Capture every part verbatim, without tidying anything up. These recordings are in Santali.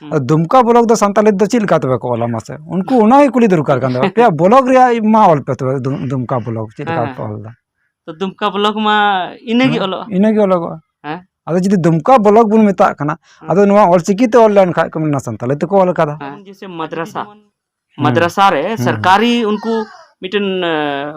ᱦᱩᱸ᱾ ᱟᱫᱚ ᱫᱩᱢᱠᱟ ᱵᱞᱚᱠ ᱫᱚ ᱥᱟᱱᱛᱟᱲᱤ ᱫᱚ ᱪᱮᱫ ᱞᱮᱠᱟ ᱛᱚᱵᱮ ᱠᱚ ᱚᱞᱟ ᱢᱟᱥᱮ? ᱩᱱᱠᱩ ᱚᱱᱟ ᱜᱮ ᱠᱩᱞᱤ ᱫᱚᱨᱠᱟᱨ ᱠᱟᱱ ᱛᱟᱵᱚᱱᱟ᱾ ᱟᱯᱮᱭᱟᱜ ᱵᱞᱚᱠ ᱨᱮᱭᱟᱜ ᱢᱟ ᱚᱞ ᱯᱮ ᱛᱚᱵᱮ, ᱫᱩᱢ-, ᱫᱩᱢᱠᱟ ᱵᱞᱚᱠ ᱪᱮᱫ ᱞᱮᱠᱟ ᱦᱮᱸ, ᱯᱮ ᱦᱮᱸ᱾ ᱚᱞ ᱮᱫᱟ? ᱛᱚ ᱫᱩᱢᱠᱟ ᱵᱞᱚᱠ ᱢᱟ ᱤᱱᱟᱹ ᱜᱮ ᱦᱮᱸ, ᱚᱞᱚᱜᱼᱟ᱾ ᱤᱱᱟᱹ ᱜᱮ ᱚᱞᱚᱜᱚᱜᱼᱟ᱾ ᱦᱮᱸ᱾ ᱟᱫᱚ ᱡᱩᱫᱤ ᱫᱩᱢᱠᱟ ᱵᱞᱚᱠ ᱵᱚᱱ ᱢᱮᱛᱟᱜ ᱠᱟᱱᱟ, ᱦᱮᱸ᱾ ᱟᱫᱚ ᱱᱚᱣᱟ ᱚᱞᱪᱤᱠᱤ ᱛᱮ ᱚᱞ ᱞᱮᱱᱠᱷᱟᱡ ᱠᱚ ᱢᱮᱱᱟ ᱥᱟᱱᱛᱟᱲᱤ ᱛᱮᱠᱚ ᱚᱞ ᱠᱟᱫᱟ᱾ ᱦᱮᱸ᱾ ᱡᱮᱭᱥᱮ ᱢᱟᱫᱽᱨᱟᱥᱟ, ᱦᱮᱸ᱾ ᱢᱟᱫᱽᱨᱟᱥᱟ ᱨᱮ ᱦᱮᱸ, ᱦᱮᱸ᱾ ᱥᱚᱨᱠᱟᱨᱤ ᱩᱱᱠᱩ ᱢᱤᱫᱴᱮᱱ, ᱮ,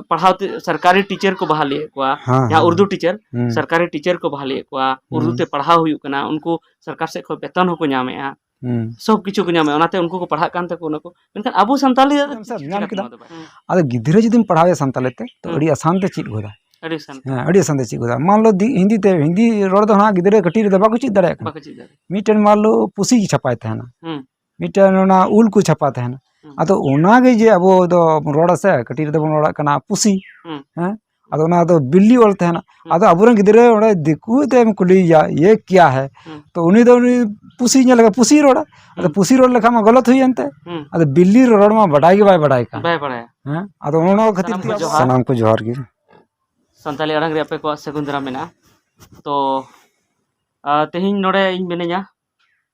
ᱯᱟᱲᱦᱟᱣ ᱛᱮ ᱥᱚᱨᱠᱟᱨᱤ ᱴᱤᱪᱟᱨ ᱠᱚ ᱵᱟᱦᱟᱞᱤᱭᱮᱫ ᱠᱚᱣᱟ, ᱦᱮᱸ, ᱡᱟᱦᱟᱸ ᱦᱮᱸ, ᱩᱨᱫᱩ ᱦᱮᱸ᱾ ᱴᱤᱪᱟᱨ, ᱦᱮᱸ᱾ ᱥᱚᱨᱠᱟᱨᱤ ᱴᱤᱪᱟᱨ ᱠᱚ ᱵᱟᱦᱟᱞᱤᱭᱮᱫ ᱠᱚᱣᱟ, ᱩᱨᱫᱩ ᱦᱮᱸ᱾ ᱛᱮ ᱯᱟᱲᱦᱟᱣ ᱦᱩᱭᱩᱜ ᱠᱟᱱᱟ, ᱩᱱᱠᱩ ᱥᱚᱨᱠᱟᱨ ᱥᱮᱫ ᱠᱷᱚᱱ ᱵᱮᱛᱚᱱ ᱦᱚᱸᱠᱚ ᱧᱟᱢᱮᱫᱼᱟ, ᱦᱮᱸ᱾ ᱥᱚᱵ ᱠᱤᱪᱷᱩ ᱠᱚ ᱧᱟᱢᱮᱫᱼᱟ, ᱚᱱᱟᱛᱮ ᱩᱱᱠᱩ ᱠᱚ ᱯᱟᱲᱦᱟᱜ ᱠᱟᱱ ᱛᱟᱠᱚ ᱚᱱᱟ ᱠᱚ᱾ ᱢᱮᱱᱠᱷᱟᱱ ᱟᱵᱚ ᱥᱟᱱᱛᱟᱞᱤ ᱫᱚ ᱧᱟᱢ ᱪᱤᱠᱟᱹᱛᱮ ᱠᱮᱫᱟ᱾ ᱱᱚᱣᱟ ᱫᱚ ᱵᱟᱭ ᱦᱩᱸ᱾ ᱟᱫᱚ ᱜᱤᱫᱽᱨᱟᱹ ᱡᱩᱫᱤᱢ ᱯᱟᱲᱦᱟᱣᱮᱭᱟ ᱥᱟᱱᱛᱟᱞᱤ ᱛᱮ, ᱛᱚ ᱦᱩᱸ᱾ ᱟᱹᱰᱤ ᱟᱥᱟᱱ ᱛᱮ ᱪᱮᱫ ᱜᱚᱫᱟ᱾ ᱟᱹᱰᱤ ᱟᱥᱟᱱ ᱛᱮ᱾ ᱦᱮᱸ, ᱟᱹᱰᱤ ᱟᱥᱟᱱ ᱛᱮ ᱪᱮᱫ ᱜᱚᱫᱟ᱾ ᱢᱟᱱ ᱞᱚ ᱫᱤ-, ᱦᱤᱱᱫᱤ ᱛᱮ, ᱦᱤᱱᱫᱤ ᱨᱚᱲ ᱫᱚ ᱦᱟᱸᱜ ᱜᱤᱫᱽᱨᱟᱹ ᱠᱟᱹᱴᱤᱡ ᱨᱮᱫᱚ ᱵᱟᱠᱚ ᱪᱮᱫ ᱫᱟᱲᱮᱭᱟᱜ ᱠᱟᱱᱟ᱾ ᱵᱟᱠᱚ ᱪᱮᱫ ᱫᱟᱲᱮᱭᱟᱜ᱾ ᱢᱤᱫᱴᱮᱱ ᱢᱟᱱ ᱞᱚ ᱯᱩᱥᱤ ᱜᱮ ᱪᱷᱟᱯᱟᱭ ᱛᱟᱦᱮᱱᱟ᱾ ᱦᱩᱸ᱾ ᱢᱤᱫᱴᱮᱱ ᱚᱱᱟ ᱩᱞ ᱠᱚ ᱪᱷᱟᱯᱟ ᱛᱟᱦᱮᱱᱟ᱾ ᱦᱩᱸ᱾ ᱟᱫᱚ ᱚᱱᱟ ᱜᱮ ᱡᱮ ᱟᱵᱚ ᱫᱚ ᱨᱚᱲ ᱟᱥᱮ, ᱠᱟᱹᱴᱤᱡ ᱨᱮᱫᱚ ᱵᱚᱱ ᱨᱚᱲᱟᱜ ᱠᱟᱱᱟ ᱯᱩᱥᱤ᱾ ᱦᱩᱸ᱾ ᱦᱮᱸ? ᱟᱫᱚ ᱚᱱᱟ ᱫᱚ ᱵᱤᱞᱤ ᱚᱞ ᱛᱟᱦᱮᱱᱟ᱾ ᱦᱩᱸ᱾ ᱟᱫᱚ ᱟᱵᱚᱨᱮᱱ ᱜᱤᱫᱽᱨᱟᱹ ᱚᱸᱰᱮ ᱫᱤᱠᱩ ᱛᱮᱢ ᱠᱩᱞᱤᱭᱮᱭᱟ, "ᱤᱭᱟᱹ ᱠᱮᱭᱟ ᱦᱮ?" ᱦᱩᱸ᱾ ᱛᱚ ᱩᱱᱤ ᱫᱚ ᱩᱱᱤ ᱯᱩᱥᱤ ᱧᱮᱞ ᱞᱮᱠᱷᱟᱱ ᱯᱩᱥᱤ ᱨᱚᱲᱟ᱾ ᱟᱫᱚ ᱦᱩᱸ᱾ ᱯᱩᱥᱤ ᱨᱚᱲ ᱞᱮᱠᱷᱟᱱ ᱢᱟ ᱜᱚᱞᱚᱛ ᱦᱩᱭᱮᱱ ᱛᱮ᱾ ᱦᱩᱸ᱾ ᱟᱫᱚ ᱵᱤᱞᱤ ᱨᱚᱲ ᱢᱟ ᱵᱟᱰᱟᱭ ᱜᱮ ᱵᱟᱭ ᱵᱟᱰᱟᱭ ᱠᱟᱱ᱾ ᱵᱟᱭ ᱵᱟᱲᱟᱭᱟ᱾ ᱦᱮᱸ? ᱟᱫᱚ ᱚᱱᱟ ᱠᱷᱟᱹᱛᱤᱨ ᱥᱟᱱᱟᱢ ᱛᱮ ᱠᱚ ᱡᱚᱦᱟᱨ᱾ ᱥᱟᱱᱟᱢ ᱠᱚ ᱡᱚᱦᱟᱨ ᱜᱮ᱾ ᱥᱟᱱᱛᱟᱲᱤ ᱟᱲᱟᱝ ᱨᱮ ᱟᱯᱮ ᱠᱚᱣᱟᱜ ᱥᱟᱹᱜᱩᱱ ᱫᱟᱨᱟᱢ ᱢᱮᱱᱟᱜᱼᱟ᱾ ᱛᱚ, ᱟ, ᱛᱮᱦᱮᱧ ᱱᱚᱰᱮ ᱤᱧ ᱢᱤᱱᱟᱹᱧᱟ᱾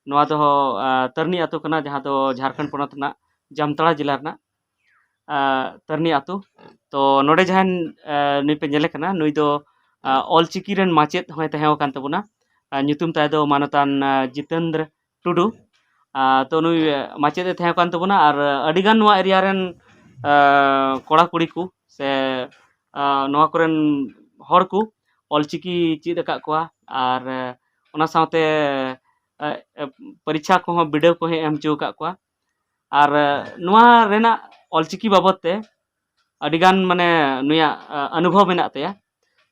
ᱱᱚᱣᱟ ᱫᱚ, ᱟ, ᱛᱟᱹᱨᱱᱤ ᱟᱹᱛᱩ ᱠᱟᱱᱟ, ᱡᱟᱦᱟᱸ ᱫᱚ ᱡᱷᱟᱲᱠᱷᱚᱸᱰ ᱯᱚᱱᱚᱛ ᱨᱮᱱᱟᱜ ᱡᱟᱢᱛᱟᱲᱟ ᱡᱮᱞᱟ ᱨᱮᱱᱟᱜ, ᱟ, ᱛᱟᱹᱨᱱᱤ ᱟᱹᱛᱩ᱾ ᱛᱚ, ᱱᱚᱰᱮ ᱡᱟᱦᱟᱸᱭ, ᱟ, ᱱᱩᱭ ᱯᱮ ᱧᱮᱞᱮ ᱠᱟᱱᱟ, ᱱᱩᱭ ᱫᱚ, ᱟ, ᱚᱞᱪᱤᱠᱤ ᱨᱮᱱ ᱢᱟᱪᱮᱫ ᱦᱚᱸᱭ ᱛᱟᱦᱮᱸ ᱟᱠᱟᱱ ᱛᱟᱵᱚᱱᱟ᱾ ᱟ, ᱧᱩᱛᱩᱢ ᱛᱟᱭ ᱫᱚ ᱢᱟᱱᱚᱛᱟᱱ, ᱟ, ᱡᱤᱛᱮᱱᱫᱨᱚ ᱴᱩᱰᱩ᱾ ᱟ, ᱛᱚ, ᱱᱩᱭ, ᱟ, ᱢᱟᱪᱮᱫ ᱮ ᱛᱟᱦᱮᱸ ᱠᱟᱱ ᱛᱟᱵᱚᱱᱟ ᱟᱨ, ᱟ, ᱟᱹᱰᱤᱜᱟᱱ ᱱᱚᱣᱟ ᱮᱨᱤᱭᱟ ᱨᱮᱱ, ᱟ, ᱠᱚᱲᱟ ᱠᱩᱲᱤ ᱠᱚ ᱥᱮ, ᱟ, ᱱᱚᱣᱟ ᱠᱚᱨᱮᱱ ᱦᱚᱲ ᱠᱚ ᱚᱞᱪᱤᱠᱤ ᱪᱮᱫ ᱟᱠᱟᱫ ᱠᱚᱣᱟ ᱟᱨ, ᱟ, ᱚᱱᱟ ᱥᱟᱶᱛᱮ, ᱟ, ᱟ, ᱯᱚᱨᱤᱠᱷᱟ ᱠᱚᱦᱚᱸ, ᱵᱤᱰᱟᱹᱣ ᱠᱚᱦᱚᱸ ᱮᱢ ᱦᱚᱪᱚ ᱟᱠᱟᱫ ᱠᱚᱣᱟ᱾ ᱟᱨ, ᱟ, ᱱᱚᱣᱟ ᱨᱮᱱᱟᱜ ᱚᱞᱪᱤᱠᱤ ᱵᱟᱵᱚᱫ ᱛᱮ ᱟᱹᱰᱤᱜᱟᱱ, ᱢᱟᱱᱮ, ᱱᱩᱭᱟᱜ, ᱟ, ᱚᱱᱩᱵᱷᱚᱵ ᱢᱮᱱᱟᱜ ᱛᱟᱭᱟ᱾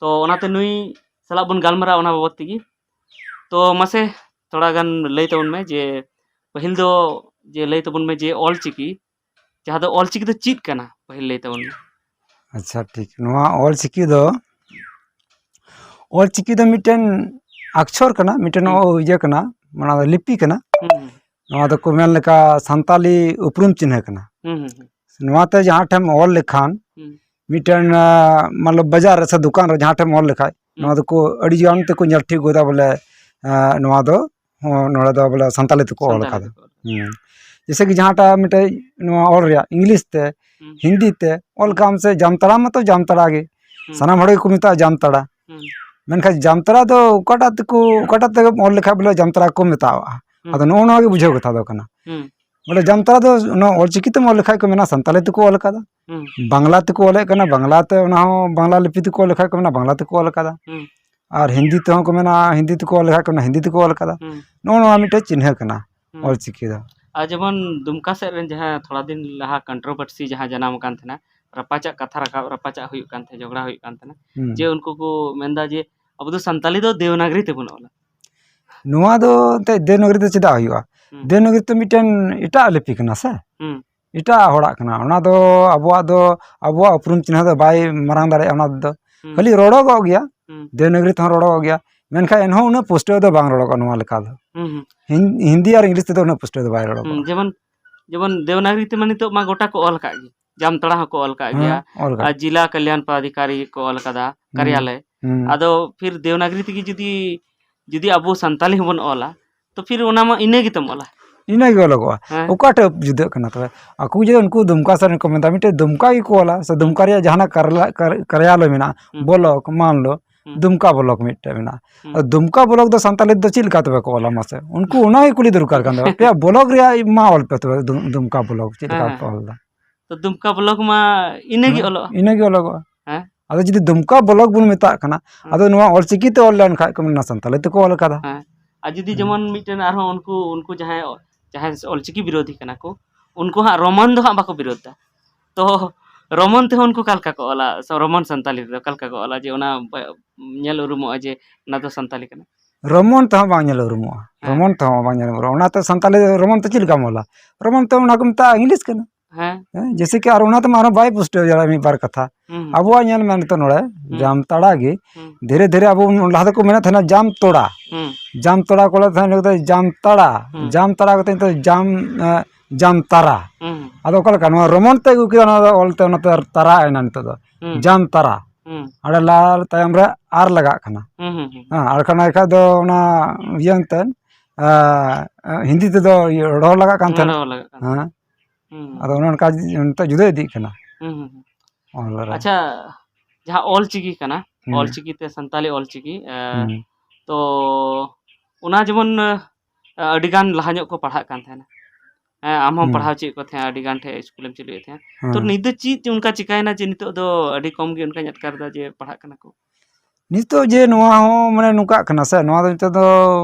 ᱛᱚ ᱚᱱᱟᱛᱮ ᱱᱩᱭ ᱥᱟᱞᱟᱜ ᱵᱚᱱ ᱜᱟᱞᱢᱟᱨᱟᱣᱟ ᱚᱱᱟ ᱵᱟᱵᱚᱫ ᱛᱮᱜᱮ᱾ ᱛᱚ ᱢᱟᱥᱮ ᱛᱷᱚᱲᱟ ᱜᱟᱱ ᱞᱟᱹᱭ ᱛᱟᱵᱚᱱ ᱢᱮ ᱡᱮ ᱯᱟᱹᱦᱤᱞ ᱫᱚ, ᱡᱮ ᱞᱟᱹᱭ ᱛᱟᱵᱚᱱ ᱢᱮ ᱡᱮ ᱚᱞᱪᱤᱠᱤ, ᱡᱟᱦᱟᱸ ᱫᱚ ᱚᱞᱪᱤᱠᱤ ᱫᱚ ᱪᱮᱫ ᱠᱟᱱᱟ? ᱯᱟᱹᱦᱤᱞ ᱞᱟᱹᱭ ᱛᱟᱵᱚᱱ ᱢᱮ᱾ ᱟᱪᱪᱷᱟ, ᱴᱷᱤᱠ᱾ ᱱᱚᱣᱟ ᱚᱞᱪᱤᱠᱤ ᱫᱚ, ᱚᱞᱪᱤᱠᱤ ᱫᱚ ᱢᱤᱫᱴᱮᱱ ᱟᱠᱪᱷᱚᱨ ᱠᱟᱱᱟ, ᱢᱤᱫᱴᱮᱱ ᱦᱩᱸ᱾ ᱚ-, ᱤᱭᱟᱹ ᱠᱟᱱᱟ, ᱚᱱᱟ ᱫᱚ ᱞᱤᱯᱤ ᱠᱟᱱᱟ᱾ ᱦᱩᱸ, ᱦᱩᱸ᱾ ᱱᱚᱣᱟ ᱫᱚᱠᱚ ᱢᱮᱱ ᱞᱮᱠᱟ ᱥᱟᱱᱛᱟᱞᱤ ᱩᱯᱨᱩᱢ ᱪᱤᱱᱦᱟᱹ ᱠᱟᱱᱟ᱾ ᱦᱩᱸ, ᱦᱩᱸ, ᱦᱩᱸ᱾ ᱱᱚᱣᱟᱛᱮ ᱡᱟᱦᱟᱸ ᱴᱷᱮᱱ ᱚᱞ ᱞᱮᱠᱷᱟᱱ, ᱦᱩᱸ᱾ ᱢᱤᱫᱴᱮᱱ, ᱟ, ᱢᱚᱛᱞᱚᱵ ᱵᱟᱡᱟᱨ ᱨᱮ ᱥᱮ ᱫᱚᱠᱟᱱ ᱨᱮ ᱡᱟᱦᱟᱸ ᱴᱷᱮᱱ ᱚᱞ ᱞᱮᱠᱷᱟᱡ, ᱦᱩᱸ᱾ ᱱᱚᱣᱟ ᱫᱚᱠᱚ ᱟᱹᱰᱤ ᱜᱟᱱ ᱛᱮᱠᱚ ᱧᱮᱞ ᱴᱷᱤᱠ ᱜᱚᱫᱟ ᱵᱚᱞᱮ, ᱟ, ᱱᱚᱣᱟ ᱫᱚ ᱦᱚᱸ, ᱱᱚᱰᱮ ᱫᱚ ᱵᱚᱞᱮ ᱥᱟᱱᱛᱟᱞᱤ ᱛᱮᱠᱚ ᱚᱞ ᱥᱟᱱᱛᱟᱞᱤ ᱠᱟᱫᱟ᱾ ᱛᱮᱠᱚ ᱚᱞ᱾ ᱦᱩᱸ᱾ ᱡᱮᱭᱥᱮ ᱠᱤ ᱡᱟᱦᱟᱸᱴᱟᱜ ᱢᱤᱫᱴᱮᱡ ᱱᱚᱣᱟ ᱚᱞ ᱨᱮᱭᱟᱜ ᱤᱝᱞᱤᱥ ᱛᱮ, ᱦᱩᱸ᱾ ᱦᱤᱱᱫᱤ ᱛᱮ ᱚᱞ ᱠᱟᱜ ᱟᱢ ᱥᱮ, ᱡᱟᱢᱛᱟᱲᱟ ᱢᱟᱛᱚ ᱡᱟᱢᱛᱟᱲᱟ ᱜᱮ᱾ ᱦᱩᱸ᱾ ᱥᱟᱱᱟᱢ ᱦᱚᱲ ᱜᱮᱠᱚ ᱢᱮᱛᱟᱜᱼᱟ ᱡᱟᱢᱛᱟᱲᱟ᱾ ᱦᱩᱸ᱾ ᱢᱮᱱᱠᱷᱟᱱ ᱡᱟᱢᱛᱟᱲᱟ ᱫᱚ ᱚᱠᱟᱴᱟᱜ ᱛᱮᱠᱚ, ᱚᱠᱟᱴᱟᱜ ᱛᱮᱜᱮᱢ ᱚᱞ ᱞᱮᱠᱷᱟᱡ ᱵᱚᱞᱮ ᱡᱟᱢᱛᱟᱲᱟ ᱠᱚ ᱢᱮᱛᱟᱣᱟᱜᱼᱟ᱾ ᱦᱩᱸ᱾ ᱟᱫᱚ ᱱᱚᱜᱼᱚ ᱱᱚᱣᱟ ᱜᱮ ᱵᱩᱡᱷᱟᱹᱣ ᱠᱟᱛᱷᱟ ᱫᱚ ᱠᱟᱱᱟ᱾ ᱦᱩᱸ᱾ ᱵᱚᱞᱮ ᱡᱟᱢᱛᱟᱲᱟ ᱫᱚ ᱱᱚᱣᱟ ᱚᱞᱪᱤᱠᱤ ᱛᱮᱢ ᱚᱞ ᱞᱮᱠᱷᱟᱡ ᱠᱚ ᱢᱮᱱᱟ ᱥᱟᱱᱛᱟᱞᱤ ᱛᱮᱠᱚ ᱚᱞ ᱠᱟᱫᱟ᱾ ᱦᱩᱸ᱾ ᱵᱟᱝᱞᱟ ᱛᱮᱠᱚ ᱚᱞᱮᱫ ᱠᱟᱱᱟ, ᱵᱟᱝᱞᱟ ᱛᱮ ᱚᱱᱟ ᱦᱚᱸ ᱵᱟᱝᱞᱟ ᱞᱤᱯᱤ ᱛᱮᱠᱚ ᱚᱞ ᱞᱮᱠᱷᱟᱡ ᱠᱚ ᱢᱮᱱᱟ ᱵᱟᱝᱞᱟ ᱛᱮᱠᱚ ᱚᱞ ᱠᱟᱫᱟ᱾ ᱦᱩᱸ᱾ ᱟᱨ ᱦᱤᱱᱫᱤ ᱛᱮᱦᱚᱸ ᱠᱚ ᱢᱮᱱᱟ ᱦᱤᱱᱫᱤ ᱛᱮᱠᱚ ᱚᱞ ᱞᱮᱠᱷᱟᱡ ᱠᱚ ᱢᱮᱱᱟ ᱦᱤᱱᱫᱤ ᱛᱮᱠᱚ ᱚᱞ ᱠᱟᱫᱟ᱾ ᱦᱩᱸ᱾ ᱱᱚᱜᱼᱚ ᱱᱚᱣᱟ ᱢᱤᱫᱴᱮᱡ ᱪᱤᱱᱦᱟᱹ ᱠᱟᱱᱟ ᱦᱩᱸ᱾ ᱚᱞᱪᱤᱠᱤ ᱫᱚ᱾ ᱟᱨ ᱡᱮᱢᱚᱱ ᱫᱩᱢᱠᱟ ᱥᱮᱫ ᱨᱮᱱ ᱡᱟᱦᱟᱸ ᱛᱷᱚᱲᱟ ᱫᱤᱱ ᱞᱟᱦᱟ controversy ᱡᱟᱦᱟᱸ ᱡᱟᱱᱟᱢ ᱟᱠᱟᱱ ᱛᱟᱦᱮᱱᱟ, ᱨᱟᱯᱟᱪᱟᱜ ᱠᱟᱛᱷᱟ ᱨᱟᱠᱟᱵ, ᱨᱟᱯᱟᱪᱟᱜ ᱦᱩᱭᱩᱜ ᱠᱟᱱ ᱛᱟᱦᱮᱸ, ᱡᱷᱚᱜᱽᱲᱟ ᱦᱩᱭᱩᱜ ᱠᱟᱱ ᱛᱟᱦᱮᱱᱟ, ᱦᱩᱸ᱾ ᱡᱮ ᱩᱱᱠᱩ ᱠᱚ ᱢᱮᱱᱫᱟ ᱡᱮ ᱟᱵᱚ ᱫᱚ ᱥᱟᱱᱛᱟᱞᱤ ᱫᱚ ᱫᱮᱣᱱᱟᱜᱽᱨᱤ ᱛᱮᱵᱚᱱ ᱚᱞᱟ᱾ ᱱᱚᱣᱟ ᱫᱚ ᱮᱱᱛᱮᱫ ᱫᱮᱣᱱᱟᱜᱽᱨᱤ ᱫᱚ ᱪᱮᱫᱟᱜ ᱦᱩᱭᱩᱜᱼᱟ? ᱦᱩᱸ᱾ ᱫᱮᱣᱱᱟᱜᱽᱨᱤ ᱫᱚ ᱢᱤᱫᱴᱮᱱ ᱮᱴᱟᱜ ᱞᱤᱯᱤ ᱠᱟᱱᱟ ᱥᱮ? ᱦᱩᱸ᱾ ᱮᱴᱟᱜ ᱦᱚᱲᱟᱜ ᱠᱟᱱᱟ᱾ ᱚᱱᱟ ᱫᱚ ᱟᱵᱚᱣᱟᱜ ᱫᱚ, ᱟᱵᱚᱣᱟᱜ ᱩᱯᱨᱩᱢ ᱪᱤᱱᱦᱟᱹ ᱫᱚ ᱵᱟᱭ ᱢᱟᱨᱟᱝ ᱫᱟᱲᱮᱭᱟᱜᱼᱟ᱾ ᱚᱱᱟ ᱫᱚ ᱦᱩᱸ᱾ ᱠᱷᱟᱹᱞᱤ ᱨᱚᱲᱚᱜᱚᱜ ᱜᱮᱭᱟ, ᱦᱩᱸ᱾ ᱫᱮᱣᱱᱟᱜᱽᱨᱤ ᱛᱮᱦᱚᱸ ᱨᱚᱲᱚᱜᱚᱜ ᱜᱮᱭᱟ, ᱢᱮᱱᱠᱷᱟᱱ ᱮᱱᱦᱚᱸ ᱩᱱᱟᱹᱜ ᱯᱩᱥᱴᱟᱹᱣ ᱫᱚ ᱵᱟᱝ ᱨᱚᱲᱚᱜᱚᱜᱼᱟ ᱱᱚᱣᱟ ᱞᱮᱠᱟ ᱫᱚ᱾ ᱦᱩᱸ, ᱦᱩᱸ᱾ ᱦᱤᱱ-, ᱦᱤᱱᱫᱤ ᱟᱨ ᱤᱝᱞᱤᱥ ᱛᱮᱫᱚ ᱩᱱᱟᱹᱜ ᱯᱩᱥᱴᱟᱹᱣ ᱫᱚ ᱵᱟᱭ ᱨᱚᱲᱚᱜᱚᱜᱼᱟ᱾ ᱦᱩᱸ, ᱡᱮᱢᱚᱱ, ᱡᱮᱢᱚᱱ ᱫᱮᱣᱱᱟᱜᱽᱨᱤ ᱛᱮᱢᱟ ᱱᱤᱛᱚᱜ ᱢᱟ ᱜᱚᱴᱟ ᱠᱚ ᱚᱞ ᱟᱠᱟᱫ ᱜᱮ, ᱡᱟᱢᱛᱟᱲᱟ ᱦᱚᱸᱠᱚ ᱚᱞ ᱟᱠᱟᱫ ᱦᱮᱸ, ᱜᱮᱭᱟ, ᱚᱞ ᱟᱠᱟᱫ᱾ ᱟᱨ ᱡᱤᱞᱟ ᱠᱟᱞᱭᱟᱱ ᱯᱚᱫᱟᱫᱷᱤᱠᱟᱨᱤ ᱠᱚ ᱚᱞ ᱟᱠᱟᱫᱟ, ᱦᱩᱸ, ᱠᱟᱨᱭᱟᱞᱚᱭ᱾ ᱦᱩᱸ᱾ ᱟᱫᱚ ᱯᱷᱤᱨ ᱫᱮᱣᱱᱟᱜᱽᱨᱤ ᱛᱮᱜᱮ ᱡᱩᱫᱤ, ᱡᱩᱫᱤ ᱟᱵᱚ ᱥᱟᱱᱛᱟᱞᱤ ᱦᱚᱸᱵᱚᱱ ᱚᱞᱟ, ᱛᱚ ᱯᱷᱤᱨ ᱚᱱᱟ ᱢᱟ ᱤᱱᱟᱹ ᱜᱮᱛᱟᱢ ᱚᱞᱟ᱾ ᱤᱱᱟᱹ ᱜᱮ ᱚᱞᱚᱜᱚᱜᱼᱟ᱾ ᱦᱮᱸ᱾ ᱚᱠᱟᱴᱟᱜ ᱡᱩᱫᱟᱹᱜ ᱠᱟᱱᱟ ᱛᱚᱵᱮ? ᱟᱠᱚ ᱡᱩᱫᱤ ᱩᱱᱠᱩ ᱫᱩᱢᱠᱟ ᱥᱮᱫ ᱨᱮᱱ ᱠᱚ ᱢᱮᱱᱫᱟ, ᱢᱤᱫᱴᱮᱡ ᱫᱩᱢᱠᱟ ᱜᱮᱠᱚ ᱚᱞᱟ, ᱥᱮ ᱦᱩᱸ᱾ ᱫᱩᱢᱠᱟ ᱨᱮᱭᱟᱜ ᱡᱟᱦᱟᱱᱟᱜ ᱠᱟᱨᱞᱟ-, ᱠᱟᱨ-, ᱠᱟᱨᱭᱟᱞᱚᱭ ᱢᱮᱱᱟᱜᱼᱟ, ᱦᱩᱸ᱾ ᱵᱚᱞᱚᱠ, ᱢᱟᱱᱞᱚ, ᱦᱩᱸ᱾ ᱫᱩᱢᱠᱟ ᱵᱚᱞᱚᱠ ᱢᱤᱫᱴᱮᱡ ᱢᱮᱱᱟᱜᱼᱟ᱾ ᱦᱩᱸ᱾ ᱟᱫᱚ ᱫᱩᱢᱠᱟ ᱵᱚᱞᱚᱠ ᱫᱚ ᱥᱟᱱᱛᱟᱞᱤ ᱛᱮᱫᱚ ᱪᱮᱫ ᱞᱮᱠᱟ ᱛᱚᱵᱮ ᱠᱚ ᱚᱞᱟ ᱢᱟᱥᱮ? ᱩᱱᱠᱩ ᱚᱱᱟ ᱜᱮ ᱠᱩᱞᱤ ᱫᱚᱨᱠᱟᱨ ᱠᱟᱱ ᱛᱟᱠᱚᱣᱟ᱾ ᱟᱯᱮᱭᱟᱜ ᱵᱚᱞᱚᱠ ᱨᱮᱭᱟᱜ ᱢᱟ ᱚᱞ ᱯᱮ ᱛᱚᱵᱮ, ᱫᱩᱢ-, ᱫᱩᱢᱠᱟ ᱵᱚᱞᱚᱠ ᱪᱮᱫ ᱞᱮᱠᱟ ᱦᱮᱸ, ᱯᱮ ᱦᱮᱸ᱾ ᱚᱞ ᱮᱫᱟ? ᱛᱚ ᱫᱩᱢᱠᱟ ᱵᱞᱚᱠ ᱢᱟ ᱤᱱᱟᱹ ᱜᱮ ᱦᱮᱸ, ᱚᱞᱚᱜᱼᱟ᱾ ᱤᱱᱟᱹ ᱜᱮ ᱚᱞᱚᱜᱚᱜᱼᱟ᱾ ᱦᱮᱸ? ᱟᱫᱚ ᱡᱩᱫᱤ ᱫᱩᱢᱠᱟ ᱵᱞᱚᱠ ᱵᱚᱱ ᱢᱮᱛᱟᱜ ᱠᱟᱱᱟ, ᱦᱮᱸ᱾ ᱟᱫᱚ ᱱᱚᱣᱟ ᱚᱞᱪᱤᱠᱤ ᱛᱮ ᱚᱞ ᱞᱮᱱᱠᱷᱟᱡ ᱠᱚ ᱢᱮᱱᱟ ᱥᱟᱱᱛᱟᱞᱤ ᱛᱮᱠᱚ ᱚᱞ ᱠᱟᱫᱟ᱾ ᱦᱮᱸ᱾ ᱟᱨ ᱡᱩᱫᱤ ᱦᱮᱸ᱾ ᱡᱮᱢᱚᱱ ᱢᱤᱫᱴᱮᱱ ᱟᱨᱦᱚᱸ ᱩᱱᱠᱩ, ᱩᱱᱠᱩ ᱡᱟᱦᱟᱸᱭ, ᱡᱟᱦᱟᱸᱭ ᱚᱞᱪᱤᱠᱤ ᱵᱤᱨᱳᱫᱷᱤ ᱠᱟᱱᱟ ᱠᱚ, ᱩᱱᱠᱩ ᱦᱟᱸᱜ ᱨᱳᱢᱟᱱ ᱫᱚ ᱦᱟᱸᱜ ᱵᱟᱠᱚ ᱵᱤᱨᱳᱫᱷ ᱫᱟ᱾ ᱛᱚ ᱨᱳᱢᱟᱱ ᱛᱮᱦᱚᱸ ᱩᱱᱠᱩ ᱚᱠᱟ ᱞᱮᱠᱟ ᱠᱚ ᱚᱞᱟ? ᱥᱮ ᱨᱳᱢᱟᱱ ᱥᱟᱱᱛᱟᱞᱤ ᱨᱮᱫᱚ ᱚᱠᱟ ᱞᱮᱠᱟ ᱠᱚ ᱚᱞᱟ ᱡᱮ ᱚᱱᱟ ᱵᱟ-, ᱧᱮᱞ ᱩᱨᱩᱢᱚᱜᱼᱟ ᱡᱮ ᱚᱱᱟ ᱫᱚ ᱥᱟᱱᱛᱟᱞᱤ ᱠᱟᱱᱟ? ᱨᱳᱢᱟᱱ ᱛᱮᱦᱚᱸ ᱵᱟᱝ ᱧᱮᱞ ᱩᱨᱩᱢᱚᱜᱼᱟ᱾ ᱦᱮᱸ᱾ ᱨᱳᱢᱟᱱ ᱛᱮᱦᱚᱸ ᱵᱟᱝ ᱧᱮᱞ ᱩᱨᱩᱢᱚᱜᱼᱟ᱾ ᱚᱱᱟᱛᱮ ᱥᱟᱱᱛᱟᱞᱤ ᱨᱳᱢᱟᱱ ᱛᱮ ᱪᱮᱫ ᱞᱮᱠᱟᱢ ᱚᱞᱟ? ᱨᱳᱢᱟᱱ ᱛᱮ ᱚᱱᱟ ᱠᱚ ᱢᱮᱛᱟᱜᱼᱟ ᱤᱝᱞᱤᱥ ᱠᱟᱱᱟ᱾ ᱦᱮᱸ᱾ ᱦᱮᱸ, ᱡᱮᱭᱥᱮ ᱠᱤ ᱟᱨ ᱚᱱᱟ ᱛᱮᱢᱟ ᱟᱨᱦᱚᱸ ᱵᱟᱭ ᱯᱩᱥᱴᱟᱹᱣ ᱫᱟᱲᱮᱭᱟᱜᱼᱟ ᱢᱤᱫ ᱵᱟᱨ ᱠᱟᱛᱷᱟ᱾ ᱦᱩᱸ, ᱦᱩᱸ᱾ ᱟᱵᱚᱣᱟᱜ ᱧᱮᱞ ᱢᱮ ᱱᱤᱛᱚᱜ ᱱᱚᱰᱮ, ᱦᱩᱸ᱾ ᱡᱟᱢᱛᱟᱲᱟ ᱜᱮ, ᱦᱩᱸ᱾ ᱫᱷᱤᱨᱮ ᱫᱷᱤᱨᱮ ᱟᱵᱚ ᱵᱚᱱ, ᱞᱟᱦᱟ ᱫᱚᱠᱚ ᱢᱮᱱᱮᱫ ᱛᱟᱦᱮᱱᱟ ᱡᱟᱢᱛᱚᱲᱟ᱾ ᱦᱩᱸ᱾ ᱡᱟᱢᱛᱚᱲᱟ ᱠᱚ ᱞᱟᱹᱭ ᱛᱟᱦᱮᱱ ᱞᱟᱹᱜᱤᱫ ᱡᱟᱢᱛᱟᱲᱟ᱾ ᱦᱩᱸ᱾ ᱡᱟᱢᱛᱟᱲᱟ ᱠᱟᱛᱮ ᱱᱤᱛᱚᱜ ᱡᱟᱢ, ᱮ, ᱡᱟᱢᱛᱟᱨᱟ᱾ ᱦᱩᱸ᱾ ᱟᱫᱚ ᱚᱠᱟ ᱞᱮᱠᱟ? ᱱᱚᱣᱟ ᱨᱳᱢᱟᱱ ᱛᱮ ᱟᱹᱜᱩ ᱠᱮᱫᱟ, ᱚᱱᱟ ᱫᱚ ᱚᱞ ᱛᱮ ᱚᱱᱟᱛᱮ ᱛᱟᱨᱟ ᱮᱱᱟ ᱱᱤᱛᱚᱜ ᱫᱚ᱾ ᱦᱩᱸ᱾ ᱡᱟᱢᱛᱟᱨᱟ᱾ ᱦᱩᱸ᱾ ᱚᱸᱰᱮ ᱞᱟᱞ ᱛᱟᱭᱚᱢ ᱨᱮ ᱟᱨ ᱞᱟᱜᱟᱜ ᱠᱟᱱᱟ᱾ ᱦᱩᱸ, ᱦᱩᱸ, ᱦᱩᱸ᱾ ᱦᱮᱸ, ᱟᱨ ᱠᱷᱟᱱ ᱮᱱᱠᱷᱟᱡ ᱫᱚ ᱚᱱᱟ ᱤᱭᱟᱹ ᱮᱱᱛᱮᱫ, ᱟᱸ, ᱦᱤᱱᱫᱤ ᱛᱮᱫᱚ ᱤᱭᱟᱹ ᱨᱚᱲ ᱞᱟᱜᱟᱜ ᱠᱟᱱ ᱛᱟᱦᱮᱱᱟ᱾ ᱨᱚᱲ ᱞᱟᱜᱟᱜ ᱠᱟᱱ ᱦᱮᱸ᱾ ᱛᱟᱦᱮᱸᱱᱟ᱾ ᱦᱩᱸ᱾ ᱟᱫᱚ ᱚᱱᱮ ᱚᱱᱠᱟ ᱱᱤᱛᱚᱜ ᱡᱩᱫᱟᱹ ᱤᱫᱤᱜ ᱠᱟᱱᱟ᱾ ᱦᱩᱸ, ᱦᱩᱸ, ᱦᱩᱸ᱾ ᱚᱞ ᱨᱮ᱾ ᱟᱪᱪᱷᱟ, ᱡᱟᱦᱟᱸ ᱚᱞ ᱪᱤᱠᱤ ᱠᱟᱱᱟ, ᱦᱩᱸ᱾ ᱚᱞ ᱪᱤᱠᱤ ᱛᱮ ᱥᱟᱱᱛᱟᱞᱤ ᱚᱞ ᱪᱤᱠᱤ, ᱮ, ᱦᱩᱸ᱾ ᱛᱚ ᱚᱱᱟ ᱡᱮᱢᱚᱱ, ᱮ, ᱟᱹᱰᱤ ᱜᱟᱱ ᱞᱟᱦᱟ ᱧᱚᱜ ᱠᱚ ᱯᱟᱲᱦᱟᱜ ᱠᱟᱱ ᱛᱟᱦᱮᱱᱟ᱾ ᱦᱮᱸ, ᱟᱢ ᱦᱚᱸᱢ ᱦᱩᱸ᱾ ᱯᱟᱲᱦᱟᱣ ᱦᱚᱪᱚᱭᱮᱫ ᱠᱚ ᱛᱟᱦᱮᱸᱫ, ᱟᱹᱰᱤ ᱜᱟᱱ ᱴᱷᱮᱡ ᱥᱠᱩᱞᱮᱢ ᱪᱟᱹᱞᱩᱭᱮᱫ ᱛᱟᱦᱮᱸᱫ᱾ ᱛᱚ ᱦᱮᱸ᱾ ᱱᱤᱛ ᱫᱚ ᱪᱮᱫ ᱚᱱᱠᱟ ᱪᱤᱠᱟᱭᱮᱱᱟ ᱡᱮ ᱱᱤᱛᱚᱜ ᱫᱚ ᱟᱹᱰᱤ ᱠᱚᱢ ᱜᱮ ᱚᱱᱠᱟᱧ ᱟᱴᱠᱟᱨ ᱮᱫᱟ ᱡᱮ ᱯᱟᱲᱦᱟᱜ ᱠᱟᱱᱟ ᱠᱚ? ᱱᱤᱛᱚᱜ ᱡᱮ ᱱᱚᱣᱟ ᱦᱚᱸ ᱢᱟᱱᱮ ᱱᱚᱝᱠᱟᱜ ᱠᱟᱱᱟ ᱥᱮ, ᱱᱚᱣᱟ ᱫᱚ ᱱᱤᱛᱚᱜ ᱫᱚ